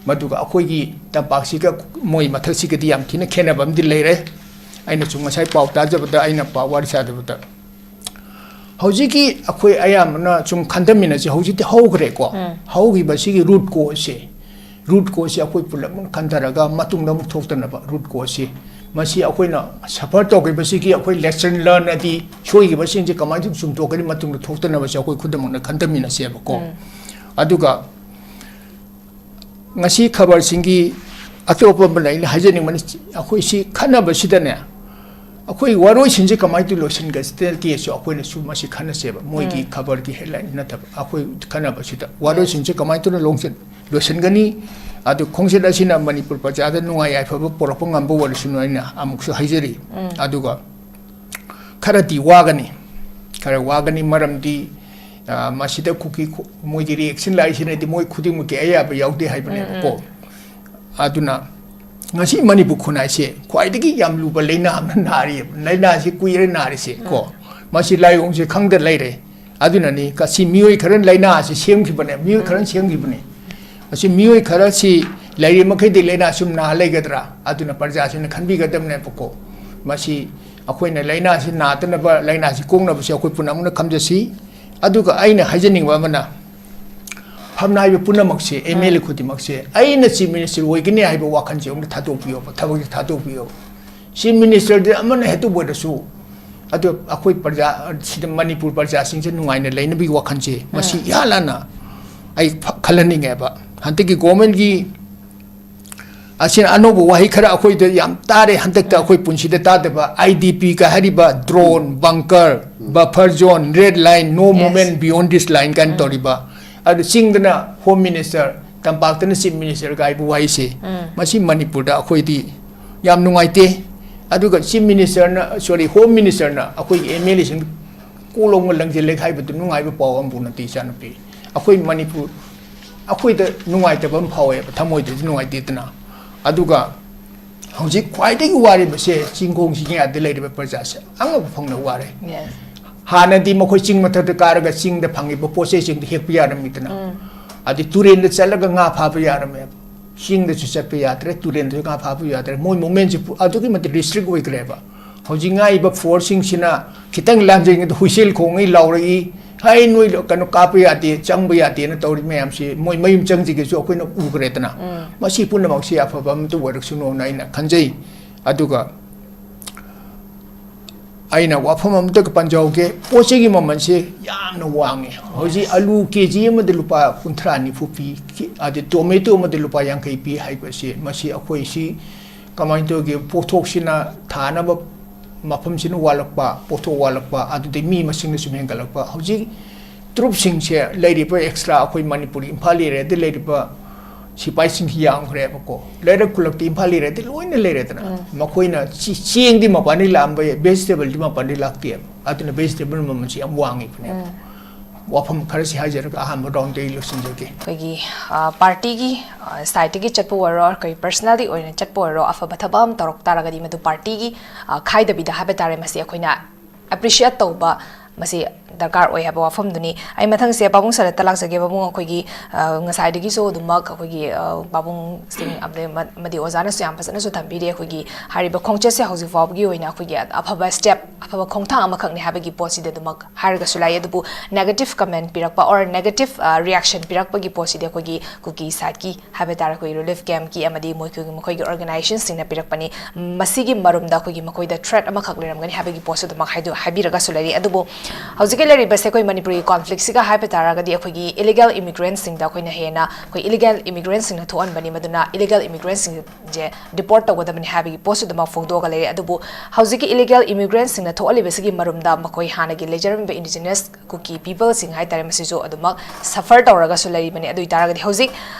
ꯃꯗꯨꯒ ꯑꯩꯈꯣꯏꯒꯤ ꯇꯝꯄꯥꯛꯁꯤꯒ ꯃꯣꯏ ꯃꯊꯛꯁꯤꯒꯗꯤ ꯌꯥꯝ ꯊꯤꯅ ꯈꯦꯠꯅꯕ ꯑꯃꯗꯤ ꯂꯩꯔꯦ꯫ ꯑꯩꯅꯁꯨ ꯉꯁꯥꯏ ꯄꯥꯎ ꯇꯥꯖꯕꯗ, ꯑꯩꯅ ꯄꯥꯎ ꯋꯥꯔꯤ ꯁꯥꯖꯕꯗ, ꯍꯧꯖꯤꯛꯀꯤ ꯑꯩꯈꯣꯏ ꯑꯌꯥꯝꯕꯅ ꯁꯨꯝ ꯈꯟꯊꯃꯤꯟꯅꯁꯤ, ꯍꯧꯖꯤꯛꯇꯤ ꯍꯧꯈ꯭ꯔꯦꯀꯣ꯫ ꯍꯧꯈꯤꯕꯁꯤꯒꯤ ꯔꯨꯠ ꯀꯣꯁꯁꯦ, ꯔꯨꯠ ꯀꯣꯁꯁꯦ ꯑꯩꯈꯣꯏ ꯄꯨꯂꯞ ꯈꯟꯊꯔꯒ ꯃꯇꯨꯡꯗ ꯑꯃꯨꯛ ꯊꯣꯛꯇꯅꯕ ꯔꯨꯠ ꯀꯣꯁꯁꯤ, ꯃꯁꯤ ꯑꯩꯈꯣꯏꯅ ꯁꯐꯔ ꯇꯧꯈꯤꯕꯁꯤꯒꯤ ꯑꯩꯈꯣꯏ ꯂꯦꯁꯟ ꯂꯔꯟ ꯑꯗꯤ ꯁꯣꯏꯈꯤꯕꯁꯤꯡꯁꯦ ꯀꯃꯥꯏꯅ ꯇꯧꯅ ꯆꯨꯝꯊꯣꯛꯀꯅꯤ, ꯃꯇꯨꯡꯗ ꯊꯣꯛꯇꯅꯕꯁꯦ ꯑꯩꯈꯣꯏ ꯈꯨꯗꯝ ꯑꯣꯏꯅ ꯈꯟꯊꯃꯤꯟꯅꯁꯦꯕꯀꯣ꯫ ꯑꯗꯨꯒ ꯉꯁꯤ ꯈꯕꯔꯁꯤꯡꯒꯤ ꯑꯇꯣꯞꯄ ꯑꯃꯅ ꯑꯩꯅ ꯍꯥꯏꯖꯅꯤꯡꯕꯅ, ꯑꯩꯈꯣꯏ ꯁꯤ ꯈꯟꯅꯕꯁꯤꯗꯅꯦ, ꯑꯩꯈꯣꯏ ꯋꯥꯔꯣꯏꯁꯤꯟꯁꯦ ꯀꯃꯥꯏꯅ ꯇꯧ ꯂꯣꯏꯁꯤꯟꯒꯁꯤꯗꯒꯦꯁꯨ ꯑꯩꯈꯣꯏꯅꯁꯨ ꯃꯁꯤ ꯈꯟꯅꯁꯦꯕ꯫ ꯃꯣꯏꯒꯤ ꯈꯕꯔꯒꯤ ꯍꯦꯗꯂꯥꯏꯟ ꯅꯠꯇꯕ, ꯑꯩꯈꯣꯏ ꯈꯟꯅꯕꯁꯤꯗ ꯋꯥꯔꯣꯏꯁꯤꯟꯁꯦ ꯀꯃꯥꯏꯅ ꯇꯧꯅ ꯂꯣꯡꯁꯤꯟ-, ꯂꯣꯏꯁꯤꯟꯒꯅꯤ? ꯑꯗꯨ ꯈꯣꯡꯆꯠ ꯑꯁꯤꯅ ꯃꯅꯤꯄꯨꯔ ꯄ꯭ꯔꯖꯥꯗ ꯅꯨꯡꯉꯥꯏ ꯌꯥꯏꯐꯕ ꯄꯨꯔꯛꯄ ꯉꯝꯕ ꯑꯣꯏꯔꯁꯅꯨ ꯑꯩꯅ ꯑꯃꯨꯛꯁꯨ ꯍꯥꯏꯖꯔꯤ꯫ ꯎꯝ꯫ ꯑꯗꯨꯒ ꯈꯔꯗꯤ ꯋꯥꯒꯅꯤ, ꯈꯔ ꯋꯥꯒꯅꯤ, ꯃꯔꯝꯗꯤ, ꯑ, ꯃꯁꯤꯗ ꯀꯨꯀꯤ ꯈꯨ-, ꯃꯣꯏꯒꯤ reaction ꯂꯥꯛꯏꯁꯤꯅꯗꯤ ꯃꯣꯏ ꯈꯨꯗꯤꯡꯃꯛꯀꯤ ꯑꯌꯥꯕ ꯌꯥꯎꯗꯦ ꯍꯥꯏꯕꯅꯦꯕꯀꯣ꯫ ꯎꯝ, ꯎꯝ꯫ ꯑꯗꯨꯅ ꯉꯁꯤ ꯃꯅꯤꯄꯨꯔ ꯈꯨꯟꯅꯥꯏꯁꯦ ꯈ꯭ꯋꯥꯏꯗꯒꯤ ꯌꯥꯝ ꯂꯨꯕ ꯂꯥꯏꯅꯥ ꯑꯃ ꯅꯥꯔꯤ, ꯂꯥꯏꯅꯥꯁꯤ ꯀꯨꯏꯔꯦ ꯅꯥꯔꯤꯁꯦ ꯀꯣ꯫ ꯎꯝ꯫ ꯃꯁꯤ ꯂꯥꯏꯑꯣꯡꯁꯦ ꯈꯪꯗ ꯂꯩꯔꯦ꯫ ꯑꯗꯨꯅꯅꯤ ꯀ-, ꯁꯤ ꯃꯤꯑꯣꯏ ꯈꯔꯅ ꯂꯥꯏꯅꯥ ꯑꯁꯤ ꯁꯦꯝꯈꯤꯕꯅꯦ, ꯃꯤꯑꯣꯏ ꯈꯔꯅ ꯁꯦꯝꯈꯤꯕꯅꯦ꯫ ꯑꯁꯤ ꯃꯤꯑꯣꯏ ꯈꯔ ꯁꯤ ꯂꯩꯔꯤ ꯃꯈꯩꯗꯤ ꯂꯥꯏꯅꯥ ꯁꯨꯝ ꯅꯥ ꯂꯩꯒꯗ꯭ꯔꯥ? ꯑꯗꯨꯅ ꯄ꯭ꯔꯖꯥꯁꯤꯡꯅ ꯈꯟꯕꯤꯒꯗꯕꯅꯦꯕꯀꯣ꯫ ꯃꯁꯤ ꯑꯩꯈꯣꯏꯅ ꯂꯥꯏꯅꯥꯁꯤ ꯅꯥꯗꯅꯕ, ꯂꯥꯏꯅꯥꯁꯤ ꯀꯣꯛꯅꯕꯁꯦ ꯑꯩꯈꯣꯏ ꯄꯨꯝꯅꯃꯛꯅ ꯈꯟꯖꯁꯤ꯫ ꯑꯗꯨꯒ ꯑꯩꯅ ꯍꯥꯏꯖꯅꯤꯡꯕ ꯑꯃꯅ, ꯐꯝꯅꯥꯏꯕ ꯄꯨꯝꯅꯃꯛꯁꯦ, MLA ꯈꯨꯗꯤꯡꯃꯛꯁꯦ, ꯑꯩꯅ Chief Minister ꯑꯣꯏꯒꯅꯤ ꯍꯥꯏꯕ ꯋꯥꯈꯜꯁꯦ ꯑꯃꯨꯛꯇ ꯊꯥꯗꯣꯛꯄꯤꯌꯣꯕ, ꯊꯕꯛꯁꯦ ꯊꯥꯗꯣꯛꯄꯤꯌꯣꯕ꯫ Chief Ministerꯗꯤ ꯑꯃꯅ ꯍꯦꯛꯇ ꯑꯣꯏꯔꯁꯨ, ꯑꯗꯣ ꯑꯩꯈꯣꯏ ꯄ꯭ꯔꯖꯥ, ꯁꯤꯗ ꯃꯅꯤꯄꯨꯔ ꯄ꯭ꯔꯖꯥꯁꯤꯡꯁꯦ ꯅꯨꯡꯉꯥꯏꯅ ꯂꯩꯅꯕꯒꯤ ꯋꯥꯈꯜꯁꯦ, ꯃꯁꯤ ꯎꯝ꯫ ꯏꯍꯥꯟ ꯍꯥꯟꯅ ꯑꯩ ꯐ-, ꯈꯜꯍꯟꯅꯤꯡꯉꯦꯕ꯫ ꯍꯟꯗꯛꯀꯤ governmentꯀꯤ ꯑꯁꯤꯅ ꯑꯅꯧꯕ ꯋꯥꯍꯩ ꯈꯔ ꯑꯩꯈꯣꯏꯗ ꯌꯥꯝ ꯇꯥꯔꯦ, ꯍꯟꯗꯛꯇ ꯎꯝ꯫ ꯑꯩꯈꯣꯏ ꯄꯨꯟꯁꯤꯗ ꯇꯥꯗꯕ, IDP ꯀ ꯍꯥꯏꯔꯤꯕ drone, bunker, buffer zone, red line, no Yes. movement beyond this line ꯀꯥꯏꯅ ꯎꯝ꯫ ꯇꯧꯔꯤꯕ꯫ ꯑꯗꯨ ꯆꯤꯡꯗꯅ Home Minister, ꯇꯝꯄꯥꯛꯇꯅ Chief Minister ꯀꯥꯏꯕ ꯋꯥꯍꯩꯁꯦ, ꯎꯝ꯫ ꯃꯁꯤ ꯃꯅꯤꯄꯨꯔꯗ ꯑꯩꯈꯣꯏꯗꯤ ꯌꯥꯝ ꯅꯨꯡꯉꯥꯏꯇꯦ꯫ ꯑꯗꯨꯒ Chief Ministerꯅ, sorry, Home Ministerꯅ ꯑꯩꯈꯣꯏꯒꯤ MLAꯁꯤꯡ ꯀꯣꯛ ꯂꯣꯡꯅ ꯂꯪꯁꯤꯜꯂꯦ ꯍꯥꯏꯕꯗꯨ ꯅꯨꯡꯉꯥꯏꯕ ꯄꯥꯎ ꯑꯃꯐꯥꯎ ꯅꯠꯇꯦ, ꯏꯆꯥꯅꯨꯄꯤ꯫ ꯑꯩꯈꯣꯏ ꯃꯅꯤꯄꯨꯔ, ꯑꯩꯈꯣꯏꯗ ꯅꯨꯡꯉꯥꯏꯇꯕ ꯑꯃ ꯐꯥꯎꯋꯦꯕ, ꯊꯃꯣꯏꯗꯗꯤ ꯅꯨꯡꯉꯥꯏꯇꯦꯗꯅ꯫ ꯑꯗꯨꯒ ꯍꯧꯖꯤꯛ ꯈ꯭ꯋꯥꯏꯗꯒꯤ ꯋꯥꯔꯤꯕꯁꯦ ꯆꯤꯡꯈꯣꯡ ꯆꯤꯡꯌꯥꯗ ꯂꯩꯔꯤꯕ ꯄ꯭ꯔꯖꯥꯁꯦ ꯑꯉꯛꯄ ꯐꯪꯅ ꯋꯥꯔꯦ꯫ Yes. ꯍꯥꯟꯅꯗꯤ ꯃꯈꯣꯏ ꯆꯤꯡ ꯃꯊꯛꯇ ꯀꯥꯔꯒ ꯆꯤꯡꯗ ꯐꯪꯉꯤꯕ ꯄꯣꯠ ꯆꯩꯁꯤꯡꯗꯣ ꯍꯦꯛꯄ ꯌꯥꯔꯝꯃꯤꯗꯅ꯫ ꯎꯝ꯫ ꯑꯗꯩ ꯇꯨꯔꯦꯟꯗ ꯆꯠꯂꯒ ꯉꯥ ꯐꯥꯕ ꯌꯥꯔꯝꯃꯦꯕ꯫ ꯆꯤꯡꯗꯁꯨ ꯆꯠꯄ ꯌꯥꯗ꯭ꯔꯦ, ꯇꯨꯔꯦꯟꯗꯁꯨ ꯉꯥ ꯐꯥꯕ ꯌꯥꯗ꯭ꯔꯦ꯫ ꯃꯣꯏ movementꯁꯦ ꯄꯨ-, ꯑꯗꯨꯛꯀꯤ ꯃꯇꯤꯛ restrict ꯑꯣꯏꯈ꯭ꯔꯦꯕ꯫ ꯍꯧꯖꯤꯛ ꯉꯥꯏꯕ forceꯁꯤꯡꯁꯤꯅ ꯈꯤꯇꯪ ꯂꯥꯟꯖꯦꯟꯒꯤꯗ ꯍꯨꯏꯁꯦꯜ ꯈꯣꯡꯉꯤ ꯂꯥꯎꯔꯛꯏ, "ꯍꯩ, ꯅꯣꯏ ꯀꯩꯅꯣ ꯀꯥꯞꯄ ꯌꯥꯗꯦ, ꯆꯪꯕ ꯌꯥꯗꯦꯅ" ꯇꯧꯔꯤ ꯃꯌꯥꯝꯁꯤ ꯃꯣꯏ ꯃꯌꯨꯝ ꯆꯪꯁꯤꯒꯦꯁꯨ ꯑꯩꯈꯣꯏꯅ ꯎꯈ꯭ꯔꯦꯗꯅ꯫ ꯎꯝ꯫ ꯃꯁꯤ ꯄꯨꯝꯅꯃꯛꯁꯤ ꯑꯐꯕ ꯑꯃꯇ ꯑꯣꯏꯔꯛꯁꯅꯨꯅ ꯑꯩꯅ ꯈꯟꯖꯩ꯫ ꯑꯗꯨꯒ ꯑꯩꯅ ꯋꯥꯐꯝ ꯑꯃꯇꯒ ꯄꯟꯖꯍꯧꯒꯦ, ꯄꯣꯠ ꯆꯩꯒꯤ ꯃꯃꯜꯁꯦ ꯌꯥꯝꯅ ꯋꯥꯡꯉꯦ꯫ ꯍꯧꯖꯤꯛ Yes. ꯑꯂꯨ KG ꯑꯃꯗ ꯂꯨꯄꯥ ꯀꯨꯟꯊ꯭ꯔꯥ ꯅꯤꯐꯨ ꯄꯤ, ꯑꯗꯩ tomato ꯑꯃꯗ ꯂꯨꯄꯥ ꯌꯥꯡꯈꯩ ꯄꯤ ꯍꯥꯏꯕꯁꯦ, ꯃꯁꯤ ꯑꯩꯈꯣꯏꯁꯤ ꯀꯃꯥꯏꯅ ꯇꯧꯒꯦ, ꯄꯣꯠꯊꯣꯛꯁꯤꯅ ꯊꯥꯅꯕ ꯃꯐꯝꯁꯤꯅ ꯋꯥꯠꯂꯛꯄ, ꯄꯣꯠꯊꯣꯛ ꯋꯥꯠꯂꯛꯄ, ꯑꯗꯨꯗꯩ ꯃꯤ ꯃꯁꯤꯡꯅ ꯁꯨꯝ ꯍꯦꯟꯒꯠꯂꯛꯄ꯫ ꯍꯧꯖꯤꯛ troopꯁꯤꯡꯁꯦ ꯂꯩꯔꯤꯕ extra ꯑꯩꯈꯣꯏ ꯃꯅꯤꯄꯨꯔ ꯏꯝꯐꯥꯜ areaꯗ ꯂꯩꯔꯤꯕ ꯁꯤꯐꯥꯏꯁꯤꯡꯁꯤ ꯌꯥꯝꯈ꯭ꯔꯦꯕꯀꯣ꯫ ꯂꯩꯔꯛ ꯈꯨꯜꯂꯛꯇꯤ ꯏꯝꯐꯥꯜ ꯂꯩꯔꯗꯤ ꯂꯣꯏꯅ ꯂꯩꯔꯦꯗꯅ꯫ ꯃꯈꯣꯏꯅ ꯆꯤ-, ꯆꯦꯡꯗꯤ ꯃꯄꯥꯟꯗꯒꯤ ꯂꯥꯛꯑꯝꯕ ꯌꯥꯏ, ꯚꯦꯖꯤꯇꯦꯕꯜꯗꯤ ꯃꯄꯥꯟꯗꯒꯤ ꯂꯥꯛꯇꯦꯕ꯫ ꯑꯗꯨꯅ ꯚꯦꯖꯤꯇꯦꯕꯜ ꯃꯃꯜꯁꯤ ꯌꯥꯝ ꯋꯥꯡꯉꯤꯕꯅꯦꯕ꯫ ꯋꯥꯐꯝ ꯈꯔꯁꯤ ꯍꯥꯏꯖꯔꯒ ꯑꯍꯥꯟꯕ ꯔꯥꯎꯟꯗ ꯑꯩ ꯂꯣꯏꯁꯤꯟꯖꯒꯦ꯫ ꯑꯩꯈꯣꯏꯒꯤ, ꯑ, ꯄꯥꯔꯇꯤꯒꯤ, ꯑ, ꯁꯥꯏꯠꯇꯒꯤ ꯆꯠꯄ ꯑꯣꯏꯔꯣ, ꯑꯩꯈꯣꯏ ꯄꯔꯁꯅꯦꯜꯂꯤ ꯑꯣꯏꯅ ꯆꯠꯄ ꯑꯣꯏꯔꯣ, ꯑꯐꯕ ꯊꯕꯛ ꯑꯃ ꯇꯧꯔꯛ ꯇꯥꯔꯒꯗꯤ ꯃꯗꯨ ꯄꯥꯔꯇꯤꯒꯤ, ꯑ, ꯈꯥꯏꯗꯕꯤꯗ ꯍꯥꯏꯕ ꯇꯥꯔꯦ, ꯃꯁꯤ ꯑꯩꯈꯣꯏꯅ ꯑꯦꯄ꯭ꯔꯤꯁꯤꯌꯦꯠ ꯇꯧꯕ ꯃꯁꯤ ꯗꯔꯀꯥꯔ ꯑꯣꯏ ꯍꯥꯏꯕ ꯋꯥꯐꯝꯗꯨꯅꯤ꯫ ꯑꯩ ꯃꯊꯪꯁꯦ ꯄꯥꯕꯨꯡ ꯁꯔꯠꯇ ꯂꯥꯛꯆꯒꯦ꯫ ꯄꯥꯕꯨꯡ, ꯑꯩꯈꯣꯏꯒꯤ, ꯑ, ꯉꯁꯥꯏꯗꯒꯤꯁꯨ ꯑꯗꯨꯃꯛ ꯑꯩꯈꯣꯏꯒꯤ, ꯑ, ꯄꯥꯕꯨꯡꯁꯤꯡ ꯑꯃꯗꯤ ꯃ-, ꯑꯃꯗꯤ ꯑꯣꯖꯥꯅꯁꯨ ꯌꯥꯝ ꯐꯖꯅꯁꯨ ꯊꯝꯕꯤꯔꯦ꯫ ꯑꯩꯈꯣꯏꯒꯤ ꯍꯥꯏꯔꯤꯕ ꯈꯣꯡꯆꯠꯁꯦ ꯍꯧꯖꯤꯛ ꯐꯥꯎꯕꯒꯤ ꯑꯣꯏꯅ ꯑꯩꯈꯣꯏꯒꯤ ꯑꯐꯕ ꯁ꯭ꯇꯦꯞ, ꯑꯐꯕ ꯈꯣꯡꯊꯥꯡ ꯑꯃꯈꯛꯅꯤ ꯍꯥꯏꯕꯒꯤ ꯄꯣꯠꯁꯤꯗꯤ ꯑꯗꯨꯃꯛ ꯍꯥꯏꯔꯒꯁꯨ ꯂꯥꯛꯏ꯫ ꯑꯗꯨꯕꯨ ꯅꯦꯒꯦꯇꯤꯚ ꯀꯃꯦꯟ ꯄꯤꯔꯛꯄ or ꯅꯦꯒꯦꯇꯤꯚ, ꯑ, ꯔꯤꯌꯦꯛꯁꯟ ꯄꯤꯔꯛꯄꯒꯤ ꯄꯣꯠꯁꯤꯗꯤ ꯑꯩꯈꯣꯏꯒꯤ ꯀꯨꯀꯤ ꯁꯥꯏꯠꯀꯤ ꯍꯥꯏꯕ ꯇꯥꯔꯦ, ꯑꯩꯈꯣꯏꯒꯤ ꯔꯤꯂꯤꯐ ꯀꯦꯝꯞꯀꯤ ꯑꯃꯗꯤ ꯃꯈꯣꯏꯒꯤ, ꯃꯈꯣꯏꯒꯤ ꯑꯣꯔꯒꯅꯥꯏꯖꯦꯁꯟꯁꯤꯡꯅ ꯄꯤꯔꯛꯄꯅꯤ꯫ ꯃꯁꯤꯒꯤ ꯃꯔꯨꯝꯗ ꯑꯩꯈꯣꯏꯒꯤ ꯃꯈꯣꯏꯗ ꯊ꯭ꯔꯦꯠ ꯑꯃꯈꯛ ꯂꯩꯔꯝꯒꯅꯤ ꯍꯥꯏꯕꯒꯤ ꯄꯣꯠꯁꯨ ꯑꯗꯨꯃꯛ ꯍꯥꯏꯗꯨ-, ꯍꯥꯏꯕꯤꯔꯒꯁꯨ ꯂꯩꯔꯤ꯫ ꯑꯗꯨꯕꯨ ꯍꯧꯖꯤꯛꯀꯤ ꯂꯩꯔꯤꯕꯁꯦ ꯑꯩꯈꯣꯏ ꯃꯅꯤꯄꯨꯔꯒꯤ ꯀꯣꯟꯐ꯭ꯂꯤꯛꯁꯤꯒ ꯍꯥꯏꯕ ꯇꯥꯔꯒꯗꯤ ꯑꯩꯈꯣꯏꯒꯤ ꯏꯂꯤꯒꯦꯜ ꯏꯃꯤꯒ꯭ꯔꯦꯟꯠꯁꯤꯡꯗ ꯑꯩꯈꯣꯏꯅ ꯍꯦꯟꯅ ꯑꯩꯈꯣꯏ ꯏꯂꯤꯒꯦꯜ ꯏꯃꯤꯒ꯭ꯔꯦꯟꯠꯁꯤꯡꯅ ꯊꯣꯛꯍꯟꯕꯅꯤ꯫ ꯃꯗꯨꯅ ꯏꯂꯤꯒꯦꯜ ꯏꯃꯤꯒ꯭ꯔꯦꯟꯠꯁꯤꯡꯁꯦ ꯗꯤꯄꯣꯔꯠ ꯇꯧꯒꯗꯕꯅꯤ ꯍꯥꯏꯕꯒꯤ ꯄꯣꯠꯁꯨ ꯑꯗꯨꯃꯛ ꯐꯣꯡꯗꯣꯛꯑꯒ ꯂꯩꯔꯦ꯫ ꯑꯗꯨꯕꯨ ꯍꯧꯖꯤꯛꯀꯤ ꯏꯂꯤꯒꯦꯜ ꯏꯃꯤꯒ꯭ꯔꯦꯟꯠꯁꯤꯡꯅ ꯊꯣꯛꯍꯜꯂꯤꯕꯁꯤꯒꯤ ꯃꯔꯨꯝꯗ ꯃꯈꯣꯏ ꯍꯥꯟꯅꯒꯤ ꯂꯩꯖꯔꯝꯃꯤꯕ ꯏꯟꯗꯤꯖꯤꯅꯁ ꯀꯨꯀꯤ ꯄꯤꯄꯜꯁꯤꯡ ꯍꯥꯏꯇꯥꯔꯦ, ꯃꯁꯤꯁꯨ ꯑꯗꯨꯃꯛ ꯁꯐꯔ ꯇꯧꯔꯒꯁꯨ ꯂꯩꯔꯤꯕꯅꯤ꯫ ꯑꯗꯨ ꯑꯣꯏꯇꯥꯔꯒꯗꯤ ꯍꯧꯖꯤꯛ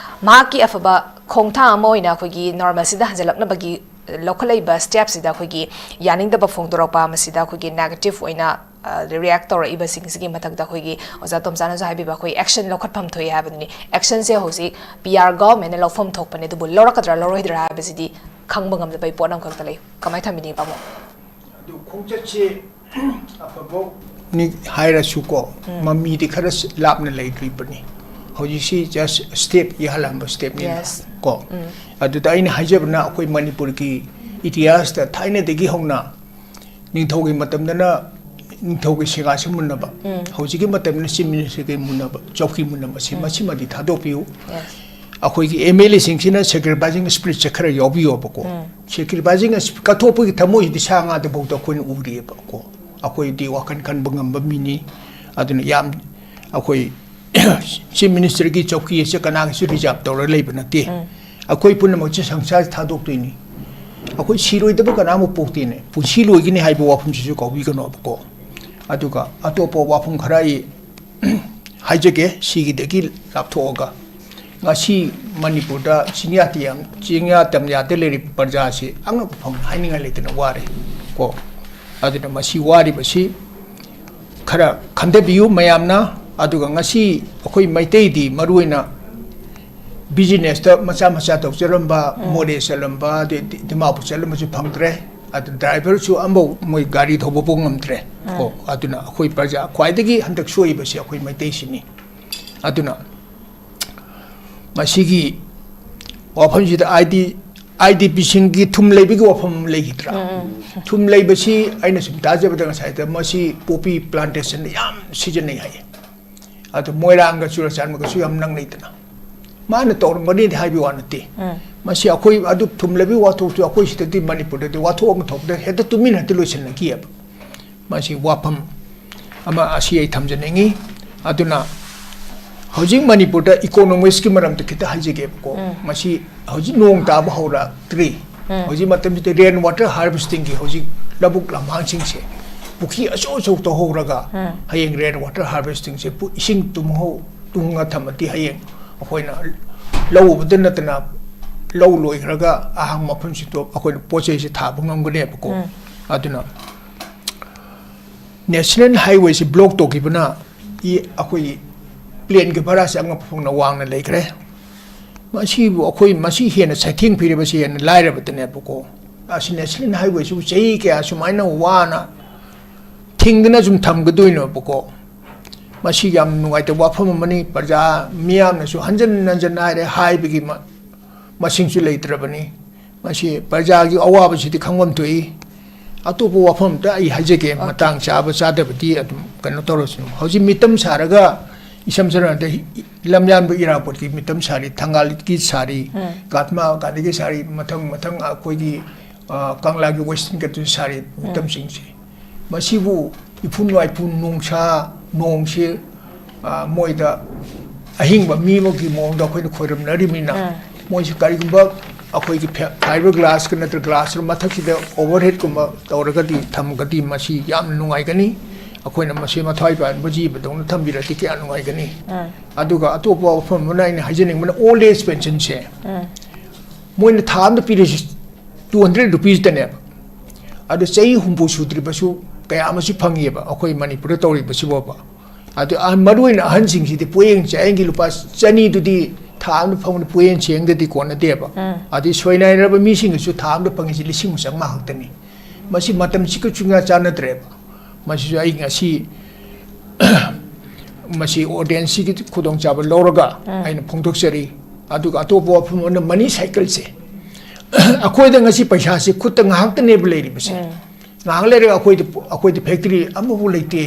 ꯃꯍꯥꯛꯀꯤ ꯑꯐꯕ ꯈꯣꯡꯊꯥꯡ ꯑꯃ ꯑꯣꯏꯅ ꯑꯩꯈꯣꯏꯒꯤ ꯅꯣꯔꯃꯦꯜꯁꯤꯗ ꯍꯟꯖꯤꯜꯂꯛꯅꯕꯒꯤ ꯂꯧꯈꯠꯂꯛꯏꯕ ꯁ꯭ꯇꯦꯞꯁꯤꯗ ꯑꯩꯈꯣꯏꯒꯤ ꯌꯥꯅꯤꯡꯗꯕ ꯐꯣꯡꯗꯣꯔꯛꯄ, ꯃꯁꯤꯗ ꯑꯩꯈꯣꯏꯒꯤ ꯅꯦꯒꯦꯇꯤꯚ ꯑꯣꯏꯅ, ꯑ, ꯔꯤꯌꯦꯛ ꯇꯧꯔꯛꯏꯕꯁꯤꯡꯁꯤꯒꯤ ꯃꯊꯛꯇ ꯑꯩꯈꯣꯏꯒꯤ ꯑꯣꯖꯥ ꯇꯣꯝꯆꯥꯅꯁꯨ ꯍꯥꯏꯕꯤꯕ ꯑꯩꯈꯣꯏ ꯑꯦꯛꯁꯟ ꯂꯧꯈꯠꯐꯝ ꯊꯣꯛꯏ ꯍꯥꯏꯕꯗꯨꯅꯤ꯫ ꯑꯦꯛꯁꯟꯁꯦ ꯍꯧꯖꯤꯛ ꯄꯤ ꯑꯥꯔ ꯒꯚꯔꯟꯃꯦꯟꯠꯅ ꯂꯧꯐꯝ ꯊꯣꯛꯄꯅꯦ, ꯑꯗꯨꯕꯨ ꯂꯧꯔꯛꯀꯗ꯭ꯔꯥ ꯂꯧꯔꯣꯏꯗ꯭ꯔꯥ ꯍꯥꯏꯕꯁꯤꯗꯤ ꯈꯪꯕ ꯉꯝꯗꯕꯒꯤ ꯄꯣꯠ ꯑꯃꯈꯛꯇ ꯂꯩ꯫ ꯀꯃꯥꯏꯅ ꯊꯝꯕꯤꯅꯤ ꯄꯥꯕꯨꯡ? ꯑꯗꯨ ꯈꯣꯡꯆꯠꯁꯦ ꯑꯐꯕꯅꯤ ꯍꯥꯏꯔꯁꯨꯀꯣ, ꯎꯝ꯫ ꯃꯃꯤꯗꯤ ꯈꯔ ꯂꯥꯞꯅ ꯂꯩꯈ꯭ꯔꯤꯕꯅꯤ꯫ ꯍꯧꯖꯤꯛꯁꯤ just step ꯏꯍꯥꯟ ꯍꯥꯟꯕ stepꯅꯤꯅ Yes. ꯀꯣ꯫ ꯎꯝ꯫ ꯑꯗꯨꯗ ꯑꯩꯅ ꯍꯥꯏꯖꯕꯅ ꯑꯩꯈꯣꯏ ꯃꯅꯤꯄꯨꯔꯒꯤ ꯏꯇꯤꯍꯥꯁꯇ ꯊꯥꯏꯅꯗꯒꯤ ꯍꯧꯅ ꯅꯤꯡꯊꯧꯒꯤ ꯃꯇꯝꯗꯅ ꯅꯤꯡꯊꯧꯒꯤ ꯁꯤꯡꯍꯥꯁꯟ ꯃꯨꯟꯅꯕ, ꯎꯝ꯫ ꯍꯧꯖꯤꯛꯀꯤ ꯃꯇꯝꯗꯅ ꯆꯤꯐ ꯃꯤꯅꯤꯁꯇꯔꯒꯤ ꯃꯨꯟꯅꯕ, ꯆꯧꯀꯤ ꯃꯨꯟꯅꯕ, ꯁꯤ ꯎꯝ꯫ ꯃꯁꯤꯃꯗꯤ ꯊꯥꯗꯣꯛꯄꯤꯌꯨ꯫ Yes. ꯑꯩꯈꯣꯏꯒꯤ ꯑꯦꯝ ꯑꯦꯜ ꯑꯦꯁꯤꯡꯁꯤꯅ ꯁꯦꯀ꯭ꯔꯤꯐꯥꯏꯁꯤꯡ ꯁ꯭ꯄꯤꯔꯤꯠꯁꯦ ꯈꯔ ꯌꯥꯎꯕꯤꯌꯣꯕꯀꯣ꯫ ꯎꯝ꯫ ꯁꯦꯀ꯭ꯔꯤꯐꯥꯏꯁꯤꯡ ꯀꯠꯊꯣꯛꯄꯒꯤ ꯊꯃꯣꯏꯁꯤꯗꯤ ꯁꯥ ꯉꯥꯗꯐꯥꯎꯗ ꯑꯩꯈꯣꯏꯅ ꯎꯔꯤꯑꯕꯀꯣ꯫ ꯑꯩꯈꯣꯏꯗꯤ ꯋꯥꯈꯜ ꯈꯟꯕ ꯉꯝꯕ ꯃꯤꯅꯤ꯫ ꯑꯗꯨꯅ ꯌꯥꯝ ꯑꯩꯈꯣꯏ ꯆꯤꯐ ꯃꯤꯅꯤꯁꯇꯔꯒꯤ ꯆꯧꯀꯤ ꯑꯁꯦ ꯀꯅꯥꯒꯤꯁꯨ ꯔꯤꯖꯥꯔꯚ ꯇꯧꯔ ꯂꯩꯕ ꯅꯠꯇꯦ꯫ ꯎꯝ꯫ ꯑꯩꯈꯣꯏ ꯄꯨꯝꯅꯃꯛꯁꯦ ꯁꯪꯁꯥꯔ ꯊꯥꯗꯣꯛꯇꯣꯏꯅꯤ꯫ ꯑꯩꯈꯣꯏ ꯁꯤꯔꯣꯏꯗꯕ ꯀꯅꯥ ꯑꯃ ꯄꯣꯛꯇꯦꯅꯦ꯫ ꯄꯨꯟꯁꯤ ꯂꯣꯏꯒꯅꯤ ꯍꯥꯏꯕ ꯋꯥꯐꯝꯁꯤꯁꯨ ꯀꯥꯎꯕꯤꯒꯅꯣꯕꯀꯣ꯫ ꯑꯗꯨꯒ ꯑꯇꯣꯞꯄ ꯋꯥꯐꯝ ꯈꯔ ꯑꯩ ꯍꯥꯏꯖꯒꯦ ꯁꯤꯒꯤꯗꯒꯤ ꯂꯥꯞꯊꯣꯛꯑꯒ꯫ ꯉꯁꯤ ꯃꯅꯤꯄꯨꯔꯗ ꯆꯤꯡꯌꯥ ꯇꯝ-, ꯆꯤꯡꯌꯥ ꯇꯝꯌꯥꯗ ꯂꯩꯔꯤꯕ ꯄ꯭ꯔꯖꯥꯁꯤ ꯑꯉꯛꯄ ꯐꯪꯅ ꯍꯥꯏꯅꯤꯡꯉꯥꯏ ꯂꯩꯇꯅ ꯋꯥꯔꯦ ꯀꯣ꯫ ꯑꯗꯨꯅ ꯃꯁꯤ ꯋꯥꯔꯤꯕꯁꯤ ꯈꯔ ꯈꯟꯊꯕꯤꯌꯨ ꯃꯌꯥꯝꯅ꯫ ꯑꯗꯨꯒ ꯉꯁꯤ ꯑꯩꯈꯣꯏ ꯃꯩꯇꯩꯗꯤ ꯃꯔꯨꯑꯣꯏꯅ businessꯇ ꯃꯆꯥ ꯃꯆꯥ ꯇꯧꯖꯔꯝꯕ, ꯎꯝ꯫ ꯃꯣꯔꯦ ꯆꯠꯂꯝꯕ, ꯑꯗꯩ ꯗꯤ-, ꯗꯤꯃꯥꯄꯨꯔ ꯆꯠꯂꯝꯕꯁꯨ ꯐꯪꯗ꯭ꯔꯦ꯫ ꯑꯗꯨ driverꯁꯨ ꯑꯃꯐꯥꯎ ꯃꯣꯏ ꯒꯥꯔꯤ ꯊꯧꯕꯐꯥꯎ ꯉꯝꯗ꯭ꯔꯦ꯫ ꯎꯝ꯫ ꯀꯣ, ꯑꯗꯨꯅ ꯑꯩꯈꯣꯏ ꯄ꯭ꯔꯖꯥ ꯈ꯭ꯋꯥꯏꯗꯒꯤ ꯍꯟꯗꯛ ꯁꯣꯛꯏꯕꯁꯤ ꯑꯩꯈꯣꯏ ꯃꯩꯇꯩꯁꯤꯅꯤ꯫ ꯑꯗꯨꯅ ꯃꯁꯤꯒꯤ ꯋꯥꯐꯝꯁꯤꯗ ID, IDPꯁꯤꯡꯒꯤ ꯊꯨꯝ ꯂꯩꯕꯒꯤ ꯋꯥꯐꯝ ꯑꯃ ꯂꯩꯈꯤꯗ꯭ꯔꯥ? ꯎꯝ, ꯎꯝ꯫ ꯊꯨꯝ ꯂꯩꯕꯁꯤ ꯑꯩꯅ ꯁꯨꯝ ꯇꯥꯖꯕꯗ ꯉꯁꯥꯏꯗ ꯃꯁꯤ poppy plantationꯗ ꯌꯥꯝ ꯁꯤꯖꯤꯟꯅꯩ ꯍꯥꯏꯌꯦ꯫ ꯑꯗꯨ ꯃꯣꯏꯔꯥꯡꯒ ꯆꯨꯔꯆꯥꯟꯄꯨꯔꯒꯁꯨ ꯌꯥꯝ ꯅꯛꯅꯩꯗꯅ꯫ ꯃꯥꯅ ꯇꯧꯔꯝꯒꯅꯤꯗꯤ ꯍꯥꯏꯕꯒꯤ ꯋꯥ ꯅꯠꯇꯦ꯫ ꯎꯝ꯫ ꯃꯁꯤ ꯑꯩꯈꯣꯏ ꯑꯗꯨ ꯊꯨꯝ ꯂꯩꯕꯒꯤ ꯋꯥꯊꯣꯛꯁꯨ ꯑꯩꯈꯣꯏ ꯁꯤꯗꯗꯤ ꯃꯅꯤꯄꯨꯔꯗꯗꯤ ꯋꯥꯊꯣꯛ ꯑꯃ ꯊꯣꯛꯄꯗ ꯍꯦꯛꯇ ꯇꯨꯃꯤꯟ ꯍꯦꯛꯇ ꯂꯣꯏꯁꯤꯟꯅꯈꯤꯑꯕ꯫ ꯃꯁꯤ ꯋꯥꯐꯝ ꯑꯃ ꯑꯁꯤ ꯑꯩ ꯊꯝꯖꯅꯤꯡꯉꯤ꯫ ꯑꯗꯨꯅ ꯍꯧꯖꯤꯛ ꯃꯅꯤꯄꯨꯔꯗ economicsꯀꯤ ꯃꯔꯝꯗ ꯈꯤꯇ ꯍꯥꯏꯖꯒꯦꯕꯀꯣ꯫ ꯎꯝ꯫ ꯃꯁꯤ ꯍꯧꯖꯤꯛ ꯅꯣꯡ ꯇꯥꯕ ꯍꯧꯔꯛꯇ꯭ꯔꯤ꯫ ꯎꯝ꯫ ꯍꯧꯖꯤꯛ ꯃꯇꯝꯁꯤꯗ rain water harvestingꯒꯤ ꯍꯧꯖꯤꯛ ꯂꯧꯕꯨꯛ ꯂꯝꯍꯥꯡꯁꯤꯡꯁꯦ ꯄꯨꯈ꯭ꯔꯤ ꯑꯆꯧ ꯑꯆꯧ ꯇꯧꯍꯧꯔꯒ ꯎꯝ꯫ ꯍꯌꯦꯡ rain water harvestingꯁꯦ ꯄꯨ-, ꯏꯁꯤꯡ ꯇꯨꯡꯍꯧ-, ꯇꯨꯡꯉ ꯊꯝꯃꯗꯤ ꯍꯌꯦꯡ ꯑꯩꯈꯣꯏꯅ ꯂꯧ ꯎꯕꯗ ꯅꯠꯇꯅ ꯂꯧ ꯂꯣꯏꯈ꯭ꯔꯒ ꯑꯍꯥꯡꯕ ꯃꯐꯝꯁꯤꯗ ꯑꯩꯈꯣꯏꯅ ꯄꯣꯠ ꯆꯩꯁꯦ ꯊꯥꯕ ꯉꯝꯒꯅꯦꯕꯀꯣ꯫ ꯎꯝ꯫ ꯑꯗꯨꯅ National Highwayꯁꯤ block ꯇꯧꯈꯤꯕꯅ ꯏ-, ꯑꯩꯈꯣꯏꯒꯤ planeꯒꯤ ꯚꯔꯥꯁꯦ ꯑꯉꯛꯄ ꯐꯪꯅ ꯋꯥꯡꯅ ꯂꯩꯈ꯭ꯔꯦ꯫ ꯃꯁꯤꯕꯨ ꯑꯩꯈꯣꯏ ꯃꯁꯤ ꯍꯦꯟꯅ ꯆꯩꯊꯦꯡ ꯄꯤꯔꯤꯕꯁꯤ ꯍꯦꯟꯅ ꯂꯥꯏꯔꯕꯗꯅꯦꯕꯀꯣ꯫ ꯑꯁꯤ National Highwayꯁꯤꯕꯨ ꯆꯍꯤ ꯀꯌꯥ ꯁꯨꯃꯥꯏꯅ ꯋꯥꯅ ꯊꯤꯡꯗꯅ ꯁꯨꯝ ꯊꯝꯒꯗꯣꯏꯅꯣꯕꯀꯣ꯫ ꯃꯁꯤ ꯌꯥꯝ ꯅꯨꯡꯉꯥꯏꯇꯕ ꯋꯥꯐꯝ ꯑꯃꯅꯤ꯫ ꯄ꯭ꯔꯖꯥ ꯃꯤꯌꯥꯝꯅꯁꯨ ꯍꯟꯖꯟ ꯍꯟꯖꯟ ꯍꯥꯏꯔꯦ, ꯍꯥꯏꯕꯒꯤ ꯃ-, ꯃꯁꯤꯡꯁꯨ ꯂꯩꯇ꯭ꯔꯕꯅꯤ꯫ ꯃꯁꯤ ꯄ꯭ꯔꯖꯥꯒꯤ ꯑꯋꯥꯕꯁꯤꯗꯤ ꯈꯪꯐꯝ ꯊꯣꯛꯏ꯫ ꯑꯇꯣꯞꯄ ꯋꯥꯐꯝ ꯑꯝꯇ ꯑꯩ ꯍꯥꯏꯖꯒꯦ, ꯑꯣꯀꯦ꯫ ꯃꯇꯥꯡ ꯆꯥꯕ ꯆꯥꯗꯕꯗꯤ ꯑꯗꯨꯝ ꯀꯩꯅꯣ ꯇꯧꯔꯁꯅꯨ꯫ ꯍꯧꯖꯤꯛ ꯃꯤꯇꯝ ꯁꯥꯔꯒ ꯏꯁꯝ ꯁꯝꯅ ꯍꯥꯏꯔꯕꯗ ꯂꯝꯌꯥꯟꯕ ꯏꯔꯥꯕꯣꯠꯀꯤ ꯃꯤꯇꯝ ꯁꯥꯔꯤ, ꯊꯪꯒꯥꯜꯒꯤ ꯁꯥꯔꯤ, ꯎꯝ꯫ ꯃꯍꯥꯇꯃꯥ ꯒꯥꯟꯙꯤꯒꯤ ꯁꯥꯔꯤ, ꯃꯊꯪ ꯃꯊꯪ ꯑꯩꯈꯣꯏꯒꯤ, ꯑ, ꯀꯪꯂꯥꯒꯤ western ꯀꯠꯇꯨ ꯁꯥꯔꯤ ꯎꯝ꯫ ꯃꯤꯇꯝꯁꯤꯡꯁꯤ꯫ ꯃꯁꯤꯕꯨ ꯏꯐꯨꯟ ꯋꯥꯏꯐꯨꯟ, ꯅꯨꯡꯁꯥ, ꯅꯣꯡꯁꯤ, ꯑ, ꯃꯣꯏꯗ ꯑꯍꯤꯡꯕ ꯃꯤ ꯑꯃꯒꯤ ꯃꯑꯣꯡꯗ ꯑꯩꯈꯣꯏꯅ ꯈꯣꯏꯔꯝꯅꯔꯤꯕꯅꯤꯅ, ꯎꯝ꯫ ꯃꯣꯏꯁꯤ ꯀꯔꯤꯒꯨꯝꯕ ꯑꯩꯈꯣꯏꯒꯤ ꯐꯦ-, fibre glassꯀ ꯅꯠꯇ꯭ꯔꯒ glassꯀ ꯃꯊꯛꯁꯤꯗ overheadꯀꯨꯝꯕ ꯇꯧꯔꯒꯗꯤ, ꯊꯝꯃꯒꯗꯤ ꯃꯁꯤ ꯌꯥꯝꯅ ꯅꯨꯡꯉꯥꯏꯒꯅꯤ꯫ ꯑꯩꯈꯣꯏꯅ ꯃꯁꯤ ꯃꯊ꯭ꯋꯥꯏ ꯄꯥꯟꯕ ꯖꯤꯕꯗꯧꯅ ꯊꯝꯕꯤꯔꯗꯤ ꯀꯌꯥ ꯅꯨꯡꯉꯥꯏꯒꯅꯤ꯫ ꯑꯗꯨꯒ ꯑꯇꯣꯞꯄ ꯋꯥꯐꯝ ꯑꯃꯅ ꯑꯩꯅ ꯍꯥꯏꯖꯅꯤꯡꯕꯅ old age pension ꯁꯦ꯫ ꯃꯣꯏꯅ ꯊꯥ ꯑꯃꯗ ꯄꯤꯔꯤꯁꯤ two hundred rupees ꯇꯅꯦꯕ꯫ ꯑꯗꯨ ꯆꯍꯤ ꯍꯨꯝꯐꯨ ꯁꯨꯗ꯭ꯔꯤꯕꯁꯨ ꯀꯌꯥ ꯑꯃꯁꯨ ꯐꯪꯉꯤꯕ ꯑꯩꯈꯣꯏ ꯃꯅꯤꯄꯨꯔꯗ ꯇꯧꯔꯤꯕꯁꯤꯕꯣꯕ꯫ ꯑꯗꯨ ꯑꯍꯟ, ꯃꯔꯨꯑꯣꯏꯅ ꯑꯍꯟꯁꯤꯡꯁꯤꯗꯤ ꯄꯣꯌꯦꯡ ꯆꯥꯌꯦꯡꯒꯤ ꯂꯨꯄꯥ ꯆꯅꯤꯗꯨꯗꯤ ꯊꯥ ꯑꯃꯗ ꯐꯪꯕꯗ ꯄꯣꯌꯦꯡ ꯆꯥꯌꯦꯡꯗꯗꯤ ꯀꯣꯟꯅꯗꯦꯕ꯫ ꯑꯗꯩ ꯁꯣꯏꯅꯥꯏꯔꯕ ꯃꯤꯁꯤꯡꯅꯁꯨ ꯊꯥ ꯑꯃꯗ ꯐꯪꯉꯤꯁꯤ ꯂꯤꯁꯤꯡ ꯑꯃ ꯆꯥꯝꯃꯉꯥ ꯈꯛꯇꯅꯤ꯫ ꯃꯁꯤ ꯃꯇꯝꯁꯤꯒ ꯆꯨꯡꯌꯥ ꯆꯥꯟꯅꯗ꯭ꯔꯦꯕ꯫ ꯃꯁꯤꯁꯨ ꯑꯩ ꯉꯁꯤ ꯃꯁꯤ audience ꯁꯤꯒꯤ ꯈꯨꯗꯣꯡꯆꯥꯕ ꯂꯧꯔꯒ ꯑꯩꯅ ꯐꯣꯡꯗꯣꯛꯆꯔꯤ꯫ ꯑꯗꯨꯒ ꯑꯇꯣꯞꯄ ꯋꯥꯐꯝ ꯑꯃꯅ money cycle ꯁꯦ꯫ ꯑꯩꯈꯣꯏꯗ ꯉꯁꯤ ꯄꯩꯁꯥꯁꯦ ꯈꯨꯠꯇ ꯉꯥꯏꯍꯥꯛꯇꯅꯦꯕ ꯂꯩꯔꯤꯕꯁꯦ꯫ ꯉꯥꯏꯍꯥꯛ ꯂꯩꯔꯒ ꯑꯩꯈꯣꯏꯗ, ꯑꯩꯈꯣꯏꯗ factory ꯑꯃꯐꯥꯎ ꯂꯩꯇꯦ꯫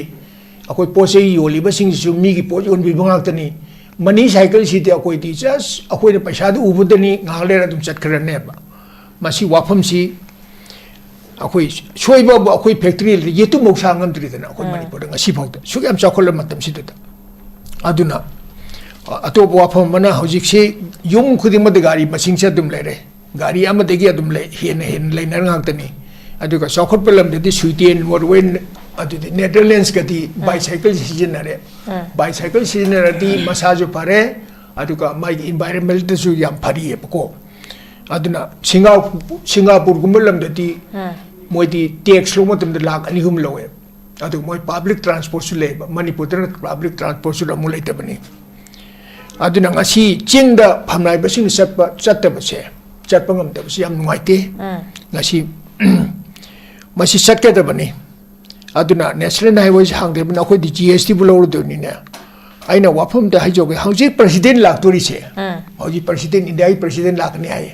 ꯑꯩꯈꯣꯏ ꯄꯣꯠ ꯆꯩ ꯌꯣꯜꯂꯤꯕꯁꯤꯡꯁꯤꯁꯨ ꯃꯤꯒꯤ ꯄꯣꯠ ꯌꯣꯟꯕꯤꯕ ꯉꯥꯛꯇꯅꯤ꯫ Money cycle ꯁꯤꯗꯤ ꯑꯩꯈꯣꯏꯗꯤ just ꯑꯩꯈꯣꯏꯅ ꯄꯩꯁꯥꯗꯨ ꯎꯕꯗꯅꯤ, ꯉꯥꯏꯍꯥꯛ ꯂꯩꯔ ꯑꯗꯨꯝ ꯆꯠꯈ꯭ꯔꯅꯦꯕ꯫ ꯃꯁꯤ ꯋꯥꯐꯝꯁꯤ ꯑꯩꯈꯣꯏ ꯁꯣꯏꯕꯕꯨ ꯑꯩꯈꯣꯏ factory ꯂꯩ, ꯌꯦꯇꯨꯝꯐꯥꯎ ꯁꯥ ꯉꯝꯗ꯭ꯔꯤꯗꯅ ꯑꯩꯈꯣꯏ ꯃꯅꯤꯄꯨꯔꯗ ꯉꯁꯤꯐꯥꯎꯗ ꯁꯨꯛ ꯌꯥꯝ ꯆꯥꯎꯈꯠꯂꯕ ꯃꯇꯝꯁꯤꯗ꯫ ꯑꯗꯨꯅ, ꯑ, ꯑꯇꯣꯞꯄ ꯋꯥꯐꯝ ꯑꯃꯅ ꯍꯧꯖꯤꯛꯁꯤ ꯌꯨꯝ ꯈꯨꯗꯤꯡꯃꯛꯇ ꯒꯥꯔꯤ ꯃꯁꯤꯡꯁꯦ ꯑꯗꯨꯝ ꯂꯩꯔꯦ꯫ ꯒꯥꯔꯤ ꯑꯃꯗꯒꯤ ꯑꯗꯨꯝ ꯂꯩ, ꯍꯦꯟꯅ ꯍꯦꯟꯅ ꯂꯩꯅꯔ ꯉꯥꯛꯇꯅꯤ꯫ ꯑꯗꯨꯒ ꯆꯥꯎꯈꯠꯄ ꯂꯝꯗꯗꯤ Sweden, Norway, ꯑꯗꯨꯗꯤ Netherlands ꯀꯗꯤ bicycle ꯁꯤꯖꯤꯟꯅꯔꯦ꯫ Bicycle ꯁꯤꯖꯤꯟꯅꯔꯗꯤ ꯃꯁꯥꯁꯨ ꯐꯔꯦ, ꯑꯗꯨꯒ ꯃꯥꯒꯤ environment ꯇꯁꯨ ꯌꯥꯝ ꯐꯔꯤꯑꯕꯀꯣ꯫ ꯑꯗꯨꯅ ꯁꯤꯡꯒꯥ-, ꯁꯤꯡꯒꯥꯄꯨꯔꯒꯨꯝꯕ ꯂꯝꯗꯗꯤ ꯃꯣꯏꯗꯤ tax ꯂꯧꯕ ꯃꯇꯝꯗ ꯂꯥꯈ ꯑꯅꯤ ꯑꯍꯨꯝ ꯂꯧꯋꯦ꯫ ꯑꯗꯨ ꯃꯣꯏ public transport ꯁꯨ ꯂꯩꯕ, ꯃꯅꯤꯄꯨꯔꯗꯅ public transport ꯁꯨ ꯑꯃꯨꯛ ꯂꯩꯇꯕꯅꯤ꯫ ꯑꯗꯨꯅ ꯉꯁꯤ ꯆꯤꯡꯗ ꯐꯝꯅꯥꯏꯕꯁꯤꯡꯅ ꯆꯠꯄ, ꯆꯠꯇꯕꯁꯦ, ꯆꯠꯄ ꯉꯝꯗꯕꯁꯦ ꯌꯥꯝ ꯅꯨꯡꯉꯥꯏꯇꯦ꯫ ꯉꯁꯤ ꯃꯁꯤ ꯆꯠꯀꯗꯕꯅꯤ꯫ ꯑꯗꯨꯅ National Highway ꯁꯦ ꯍꯥꯡꯗ꯭ꯔꯤꯕꯅꯤꯅ ꯑꯩꯈꯣꯏꯗꯤ G S T ꯕꯨ ꯂꯧꯔꯗꯣꯏꯅꯤꯅꯦ꯫ ꯑꯩꯅ ꯋꯥꯐꯝ ꯑꯝꯇ ꯍꯥꯏꯖꯧꯒꯦ, ꯍꯧꯖꯤꯛ president ꯂꯥꯛꯇꯣꯔꯤꯁꯦ, ꯍꯧꯖꯤꯛ president, India ꯒꯤ president ꯂꯥꯛꯀꯅꯤ ꯍꯥꯏꯌꯦ꯫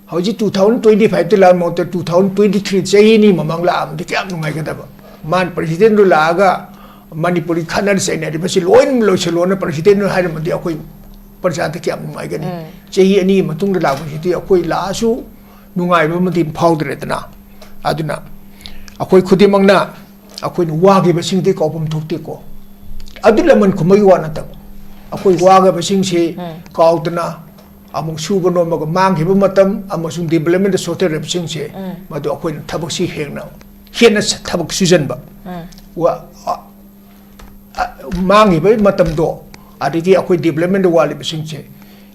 ꯍꯧꯖꯤꯛ two thousand twenty five ꯇ ꯂꯥꯛꯑ ꯃꯍꯨꯠꯇ two thousand twenty three, ꯆꯍꯤ ꯑꯅꯤ ꯃꯃꯥꯡ ꯂꯥꯛꯑꯝꯗꯤ ꯀꯌꯥꯝ ꯅꯨꯡꯉꯥꯏꯒꯗꯕ꯫ ꯃꯥꯅ president ꯗꯨ ꯂꯥꯛꯑꯒ ꯃꯅꯤꯄꯨꯔꯒꯤ ꯈꯠꯅ ꯆꯩꯅꯔꯤꯕꯁꯤ ꯂꯣꯏꯅ ꯂꯣꯏꯁꯤꯜꯂꯣꯅ president ꯗꯨꯅ ꯍꯥꯏꯔꯝꯃꯗꯤ ꯑꯩꯈꯣꯏ ꯄ꯭ꯔꯖꯥꯗ ꯀꯌꯥꯝ ꯅꯨꯡꯉꯥꯏꯒꯅꯤ꯫ ꯆꯍꯤ ꯑꯅꯤꯒꯤ ꯃꯇꯨꯡꯗ ꯂꯥꯛꯄꯁꯤꯗꯤ ꯑꯩꯈꯣꯏ ꯂꯥꯛꯑꯁꯨ ꯅꯨꯡꯉꯥꯏꯕ ꯑꯃꯗꯤ ꯐꯥꯎꯗ꯭ꯔꯦꯗꯅ꯫ ꯑꯗꯨꯅ ꯑꯩꯈꯣꯏ ꯈꯨꯗꯤꯡꯃꯛꯅ ꯑꯩꯈꯣꯏꯅ ꯋꯥꯈꯤꯕꯁꯤꯡꯗꯤ ꯀꯥꯎꯐꯝ ꯊꯣꯛꯇꯦꯀꯣ꯫ ꯑꯗꯨ ꯂꯃꯟ ꯈꯨꯝꯕꯒꯤ ꯋꯥ ꯅꯠꯇꯕ, ꯑꯩꯈꯣꯏ ꯋꯥꯈꯤꯕꯁꯤꯡꯁꯤ ꯀꯥꯎꯗꯅ ꯑꯃꯨꯛ ꯁꯨꯕ ꯅꯣꯝꯕꯒ ꯃꯥꯡꯈꯤꯕ ꯃꯇꯝ ꯑꯃꯁꯨꯡ development ꯗ ꯁꯣꯊꯔꯤꯕꯁꯤꯡꯁꯦ, ꯃꯗꯨ ꯑꯩꯈꯣꯏꯅ ꯊꯕꯛꯁꯤ ꯍꯦꯟꯅ, ꯍꯦꯟꯅ ꯊꯕꯛ ꯁꯨꯖꯟꯕ, ꯋꯥ-, ꯑ, ꯑ, ꯃꯥꯡꯉꯤꯕ ꯃꯇꯝꯗꯣ, ꯑꯗꯒꯤ ꯑꯩꯈꯣꯏ ꯗꯤꯕ꯭ꯂꯞꯃꯦꯟꯗ ꯋꯥꯠꯂꯤꯕꯁꯤꯡꯁꯦ,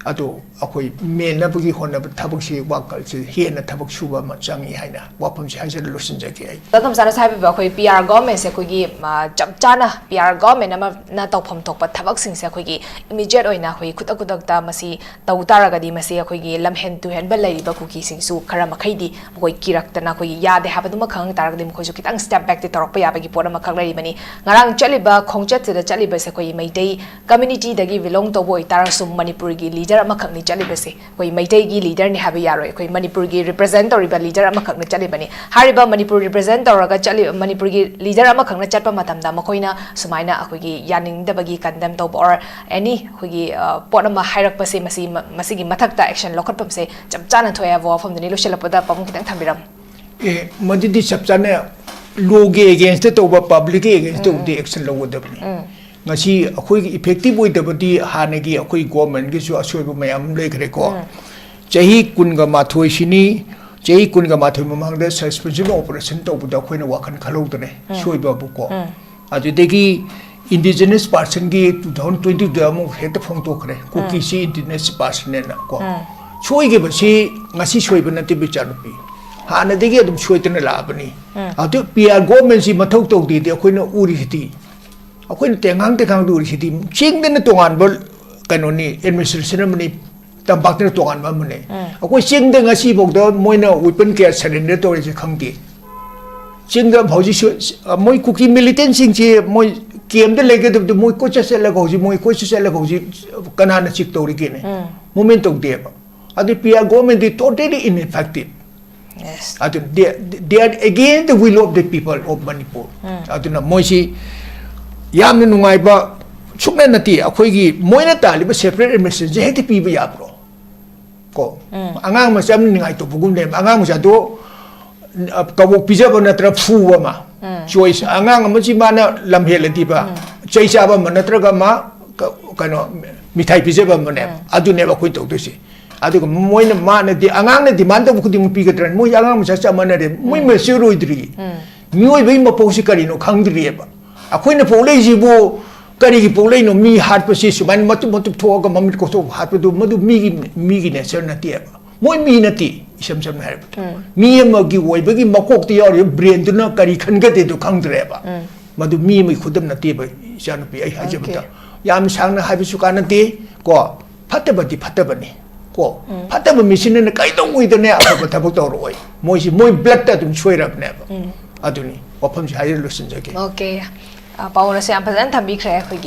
ꯑꯗꯨ ꯑꯩꯈꯣꯏ ꯃꯦꯟꯅꯕꯒꯤ ꯍꯣꯠꯅꯕ ꯊꯕꯛꯁꯤ, ꯋꯥꯈꯜꯁꯤ ꯍꯦꯟꯅ ꯊꯕꯛ ꯁꯨꯕ ꯑꯃ ꯆꯪꯉꯤ ꯍꯥꯏꯅ ꯋꯥꯐꯝꯁꯤ ꯍꯥꯏꯖꯔ ꯂꯣꯏꯁꯤꯟꯖꯒꯦ ꯑꯩ꯫ ꯗꯥ ꯇꯣꯝꯆꯥꯅꯁꯨ ꯍꯥꯏꯕꯤꯕ, ꯑꯩꯈꯣꯏ ꯄꯤ ꯑꯥꯔ ꯒꯣꯚꯔꯟꯃꯦꯟꯁꯦ ꯑꯩꯈꯣꯏꯒꯤ, ꯑ, ꯆꯞ ꯆꯥꯅ ꯄꯤ ꯑꯥꯔ ꯒꯣꯚꯔꯟꯃꯦꯟ ꯑꯃꯅ ꯇꯧꯐꯝ ꯊꯣꯛꯄ ꯊꯕꯛꯁꯤꯡꯁꯦ ꯑꯩꯈꯣꯏꯒꯤ ꯏꯃꯤꯗꯤꯌꯦꯠ ꯑꯣꯏꯅ ꯑꯩꯈꯣꯏ ꯈꯨꯗꯛ ꯈꯨꯗꯛꯇ ꯃꯁꯤ ꯇꯧ ꯇꯥꯔꯒꯗꯤ, ꯃꯁꯤ ꯑꯩꯈꯣꯏꯒꯤ ꯂꯝꯍꯦꯟ ꯇꯨꯍꯦꯟꯕ ꯂꯩꯔꯤꯕ ꯀꯨꯀꯤꯁꯤꯡꯁꯨ ꯈꯔ ꯃꯈꯩꯗꯤ ꯃꯈꯣꯏ ꯀꯤꯔꯛꯇꯅ ꯑꯩꯈꯣꯏꯒꯤ ꯌꯥꯗꯦ ꯍꯥꯏꯕꯗꯨꯃ ꯈꯪ ꯇꯥꯔꯒꯗꯤ, ꯃꯈꯣꯏꯁꯨ ꯈꯤꯇꯪ ꯁ꯭ꯇꯦꯞ ꯕꯦꯛꯇꯤ ꯇꯧꯔꯛꯄ ꯌꯥꯕꯒꯤ ꯄꯣꯠ ꯑꯃꯈꯛ ꯂꯩꯔꯤꯕꯅꯤ꯫ ꯉꯔꯥꯡ ꯆꯠꯂꯤꯕ ꯈꯣꯡꯆꯠꯁꯤꯗ ꯆꯠꯂꯤꯕꯁꯦ ꯑꯩꯈꯣꯏ ꯃꯩꯇꯩ ꯀꯝꯃ꯭ꯌꯨꯅꯤꯇꯤꯗꯒꯤ ꯕꯤꯂꯣꯡ ꯇꯧꯕ ꯑꯣꯏꯇꯥꯔꯁꯨ, ꯃꯅꯤꯄꯨꯔꯒꯤ ꯂꯤꯗꯔ ꯑꯃꯈꯛꯅꯤ ꯆꯠꯂꯤꯕꯁꯦ꯫ ꯑꯩꯈꯣꯏ ꯃꯩꯇꯩꯒꯤ ꯂꯤꯗꯔꯅꯤ ꯍꯥꯏꯕ ꯌꯥꯔꯣꯏ꯫ ꯑꯩꯈꯣꯏ ꯃꯅꯤꯄꯨꯔꯒꯤ ꯔꯤꯄ꯭ꯔꯖꯦꯟ ꯇꯧꯔꯤꯕ ꯂꯤꯗꯔ ꯑꯃꯈꯛꯅ ꯆꯠꯂꯤꯕꯅꯤ꯫ ꯍꯥꯏꯔꯤꯕ ꯃꯅꯤꯄꯨꯔ ꯔꯤꯄ꯭ꯔꯖꯦꯟ ꯇꯧꯔꯒ ꯆꯠꯂꯤꯕ, ꯃꯅꯤꯄꯨꯔꯒꯤ ꯂꯤꯗꯔ ꯑꯃꯈꯛꯅ ꯆꯠꯄ ꯃꯇꯝꯗ ꯃꯈꯣꯏꯅ ꯁꯨꯃꯥꯏꯅ ꯑꯩꯈꯣꯏꯒꯤ ꯌꯥꯅꯤꯡꯗꯕꯒꯤ, ꯀꯟꯗꯦꯝ ꯇꯧꯕ ꯑꯣꯔ ꯑꯦꯅꯤ ꯑꯩꯈꯣꯏꯒꯤ, ꯑ, ꯄꯣꯠ ꯑꯃ ꯍꯥꯏꯔꯛꯄꯁꯦ, ꯃꯁꯤ, ꯃ-, ꯃꯁꯤꯒꯤ ꯃꯊꯛꯇ ꯑꯦꯛꯁꯟ ꯂꯧꯈꯠꯐꯝꯁꯦ ꯆꯞ ꯆꯥꯅ ꯊꯣꯛꯑꯦ ꯍꯥꯏꯕ ꯋꯥꯐꯝꯗꯨꯅꯤ꯫ ꯂꯣꯏꯁꯤꯜꯂꯛꯄꯗ ꯄꯥꯕꯨꯡ ꯈꯤꯇꯪ ꯊꯝꯕꯤꯔꯝꯃꯨ꯫ ꯑꯦ, ꯃꯗꯨꯗꯤ ꯆꯞ ꯆꯥꯅ ꯂꯣꯒꯤ ꯑꯦꯒꯦꯟꯁꯇ ꯇꯧꯕ, ꯄꯕ꯭ꯂꯤꯛꯀꯤ ꯑꯦꯒꯦꯟꯁꯇ ꯇꯧꯕꯗꯤ ꯑꯦꯛꯁꯟ ꯂꯧꯒꯗꯕꯅꯤ꯫ ꯉꯁꯤ ꯑꯩꯈꯣꯏꯒꯤ ꯏꯐꯦꯛꯇꯤꯚ ꯑꯣꯏꯗꯕꯗꯤ ꯍꯥꯟꯅꯒꯤ ꯑꯩꯈꯣꯏ ꯒꯣꯔꯃꯦꯟꯒꯤꯁꯨ ꯑꯁꯣꯏꯕ ꯃꯌꯥꯝ ꯑꯃ ꯂꯩꯈ꯭ꯔꯦꯀꯣ꯫ ꯆꯍꯤ ꯀꯨꯟꯒ ꯃꯥꯊꯣꯏꯁꯤꯅꯤ, ꯆꯍꯤ ꯀꯨꯟꯒ ꯃꯥꯊꯣꯏ ꯃꯃꯥꯡꯗ ꯁꯁꯄꯦꯟꯁꯟ ꯑꯣꯄꯔꯦꯁꯟ ꯇꯧꯕꯗ ꯑꯩꯈꯣꯏꯅ ꯋꯥꯈꯜ ꯈꯜꯍꯧꯗ꯭ꯔꯦ, ꯁꯣꯏꯕꯕꯨꯀꯣ꯫ ꯑꯗꯨꯗꯒꯤ ꯏꯟꯗꯤꯖꯤꯅꯁ ꯄꯥꯔꯁꯟꯒꯤ ꯇꯨ ꯊꯥꯎꯖꯟ ꯇ꯭ꯋꯦꯟꯇꯤ ꯇꯨꯗ ꯑꯃꯨꯛ ꯍꯦꯛꯇ ꯐꯣꯡꯗꯣꯛꯈ꯭ꯔꯦ, ꯀꯨꯀꯤꯁꯤ ꯏꯟꯗꯤꯖꯤꯅꯁ ꯄꯥꯔꯁꯟꯅꯦꯅ ꯀꯣ꯫ ꯁꯣꯏꯈꯤꯕꯁꯤ ꯉꯁꯤ ꯁꯣꯏꯕ ꯅꯠꯇꯦ, ꯏꯆꯥꯅꯨꯄꯤ, ꯍꯥꯟꯅꯗꯒꯤ ꯑꯗꯨꯝ ꯁꯣꯏꯗꯅ ꯂꯥꯛꯑꯕꯅꯤ꯫ ꯑꯗꯨ ꯄꯤ ꯑꯥꯔ ꯒꯣꯔꯃꯦꯟꯁꯤ ꯃꯊꯧ ꯇꯧꯗꯦꯗꯤ ꯑꯩꯈꯣꯏꯅ ꯎꯔꯤꯁꯤꯗꯤ, ꯑꯩꯈꯣꯏꯅ ꯇꯦꯡꯈꯥꯡ ꯇꯦꯡꯈꯥꯡꯗ ꯎꯔꯤꯁꯤꯗꯤ, ꯆꯤꯡꯗꯅ ꯇꯣꯉꯥꯟꯕ ꯀꯩꯅꯣꯅꯤ, ꯑꯦꯗꯃꯤꯅꯤꯁꯇ꯭ꯔꯦꯁꯟ ꯑꯃꯅꯤ, ꯇꯝꯄꯥꯛꯇꯅ ꯇꯣꯉꯥꯟꯕ ꯑꯃꯅꯤ꯫ ꯑꯩꯈꯣꯏ ꯆꯤꯡꯗ ꯉꯁꯤꯐꯥꯎꯗ ꯃꯣꯏꯅ ꯋꯦꯄꯟ ꯀꯌꯥ ꯁꯔꯦꯟꯗꯔ ꯇꯧꯔꯤꯁꯦ ꯈꯪꯗꯦ꯫ ꯆꯤꯡꯗ ꯍꯧꯖꯤꯛꯁꯨ, ꯑ, ꯃꯣꯏ ꯀꯨꯀꯤ ꯃꯤꯂꯤꯇꯦꯟꯁꯤꯡꯁꯤ ꯃꯣꯏ ꯀꯦꯝꯗ ꯂꯩꯒꯗꯕꯗꯨ ꯃꯣꯏ ꯀꯣꯏꯆꯠ ꯆꯠꯂꯒ ꯍꯧꯖꯤꯛ, ꯃꯣꯏ ꯀꯣꯏꯆꯠ ꯆꯠꯂꯒ ꯍꯧꯖꯤꯛ ꯀꯅꯥꯅ ꯆꯤꯛ ꯇꯧꯔꯤꯒꯦꯅꯦ? ꯃꯨꯞꯃꯦꯟ ꯇꯧꯗꯦꯕ꯫ ꯑꯗꯨ ꯄꯤ ꯑꯥꯔ ꯒꯣꯔꯃꯦꯟꯗꯤ totally ineffective꯫ Yes. ꯑꯗꯨ they, they are against the will of the people of Manipur. ꯑꯗꯨꯅ ꯃꯣꯏꯁꯤ ꯌꯥꯝꯅ ꯅꯨꯡꯉꯥꯏꯕ ꯁꯨꯛꯅ ꯅꯠꯇꯦ꯫ ꯑꯩꯈꯣꯏꯒꯤ ꯃꯣꯏꯅ ꯇꯥꯜꯂꯤꯕ ꯁꯦꯄꯔꯦꯠ ꯑꯦꯗꯃꯤꯅꯤꯁꯇ꯭ꯔꯦꯁꯟꯁꯦ ꯍꯦꯛꯇ ꯄꯤꯕ ꯌꯥꯕ꯭ꯔꯣ? ꯀꯣ, ꯑꯉꯥꯡ ꯃꯆꯥ ꯑꯃꯅ ꯅꯤꯡꯉꯥꯏ ꯇꯧꯕꯒꯨꯝꯅꯦꯕ꯫ ꯑꯉꯥꯡ ꯃꯆꯥꯗꯣ, ꯑ, ꯀꯕꯣꯛ ꯄꯤꯖꯕ ꯅꯠꯇ꯭ꯔ ꯐꯨꯕ ꯑꯃ, ꯆꯣꯏꯁ꯫ ꯑꯉꯥꯡ ꯑꯃꯁꯤ ꯃꯥꯅ ꯂꯝ ꯍꯦꯜꯂꯗꯤꯕ, ꯆꯩ ꯆꯥꯕ ꯑꯃ ꯅꯠꯇ꯭ꯔꯒ ꯑꯃ ꯀ-, ꯀꯩꯅꯣ, ꯃꯤꯊꯥꯏ ꯄꯤꯖꯕ ꯑꯃꯅꯦꯕ꯫ ꯑꯗꯨꯅꯦꯕ ꯑꯩꯈꯣꯏ ꯇꯧꯗꯣꯏꯁꯦ꯫ ꯑꯗꯨꯒ ꯃꯣꯏꯅ, ꯃꯥꯅꯗꯤ, ꯑꯉꯥꯡꯅ ꯗꯤꯃꯥꯟ ꯇꯧꯕ ꯈꯨꯗꯤꯡꯃꯛ ꯄꯤꯒꯗ꯭ꯔꯅꯤ? ꯃꯣꯏ ꯑꯉꯥꯡ ꯃꯆꯥ ꯆꯞ ꯃꯥꯟꯅꯔꯦ, ꯃꯣꯏ ꯃꯦꯆ꯭ꯌꯨꯔ ꯑꯣꯏꯗ꯭ꯔꯤ꯫ ꯃꯤꯑꯣꯏꯕꯒꯤ ꯃꯄꯣꯛꯁꯤ ꯀꯔꯤꯅꯣ ꯈꯪꯗ꯭ꯔꯤꯑꯕ꯫ ꯑꯩꯈꯣꯏꯅ ꯄꯣꯛꯂꯛꯏꯁꯤꯕꯨ ꯀꯔꯤꯒꯤ ꯄꯣꯛꯂꯛꯏꯅꯣ? ꯃꯤ ꯍꯥꯠꯄꯁꯤ ꯁꯨꯃꯥꯏꯅ ꯃꯇꯨꯞ ꯃꯇꯨꯞ ꯊꯣꯛꯑꯒ ꯃꯃꯤꯠ ꯀꯣꯊꯣꯛ ꯍꯥꯠꯄꯗꯨ, ꯃꯗꯨ ꯃꯤꯒꯤ, ꯃꯤꯒꯤ ꯅꯦꯆꯔ ꯅꯠꯇꯦꯕ꯫ ꯃꯣꯏ ꯃꯤ ꯅꯠꯇꯦ, ꯏꯁꯝ ꯁꯝꯅ ꯍꯥꯏꯔꯕꯗ꯫ ꯎꯝ꯫ ꯃꯤ ꯑꯃꯒꯤ ꯑꯣꯏꯕꯒꯤ ꯃꯀꯣꯛꯇ ꯌꯥꯎꯔꯤꯕ ꯕ꯭ꯔꯦꯟꯗꯨꯅ ꯀꯔꯤ ꯈꯟꯒꯗꯦꯗꯣ ꯈꯪꯗ꯭ꯔꯦꯕ꯫ ꯎꯝ꯫ ꯃꯗꯨ ꯃꯤ ꯑꯃꯒꯤ ꯈꯨꯗꯝ ꯅꯠꯇꯦꯕ, ꯏꯆꯥꯅꯨꯄꯤ, ꯑꯩ ꯍꯥꯏꯖꯕꯗ꯫ ꯑꯣꯀꯦ꯫ ꯌꯥꯝ ꯁꯥꯡꯅ ꯍꯥꯏꯕꯁꯨ ꯀꯥꯟꯅꯗꯦ ꯀꯣ꯫ ꯐꯠꯇꯕꯗꯤ ꯐꯠꯇꯕꯅꯤ ꯀꯣ꯫ ꯎꯝ꯫ ꯐꯠꯇꯕ ꯃꯤꯁꯤꯅꯅ ꯀꯩꯗꯧꯉꯩꯗꯅꯦ ꯑꯐꯕ ꯊꯕꯛ ꯇꯧꯔꯛꯑꯣꯏ꯫ ꯃꯣꯏꯁꯤ, ꯃꯣꯏ ꯕ꯭ꯂꯠꯇ ꯑꯗꯨꯝ ꯁꯣꯏꯔꯕꯅꯦꯕ꯫ ꯎꯝ꯫ ꯑꯗꯨꯅꯤ ꯋꯥꯐꯝꯁꯤ ꯍꯥꯏꯔ ꯂꯣꯏꯁꯤꯟꯖꯒꯦ꯫ ꯑꯣꯀꯦ꯫ ꯑ, ꯄꯥꯎꯅꯁꯨ ꯌꯥꯝ ꯐꯖꯅ ꯊꯝꯕꯤꯈ꯭ꯔꯦ ꯑꯩꯈꯣꯏꯒꯤ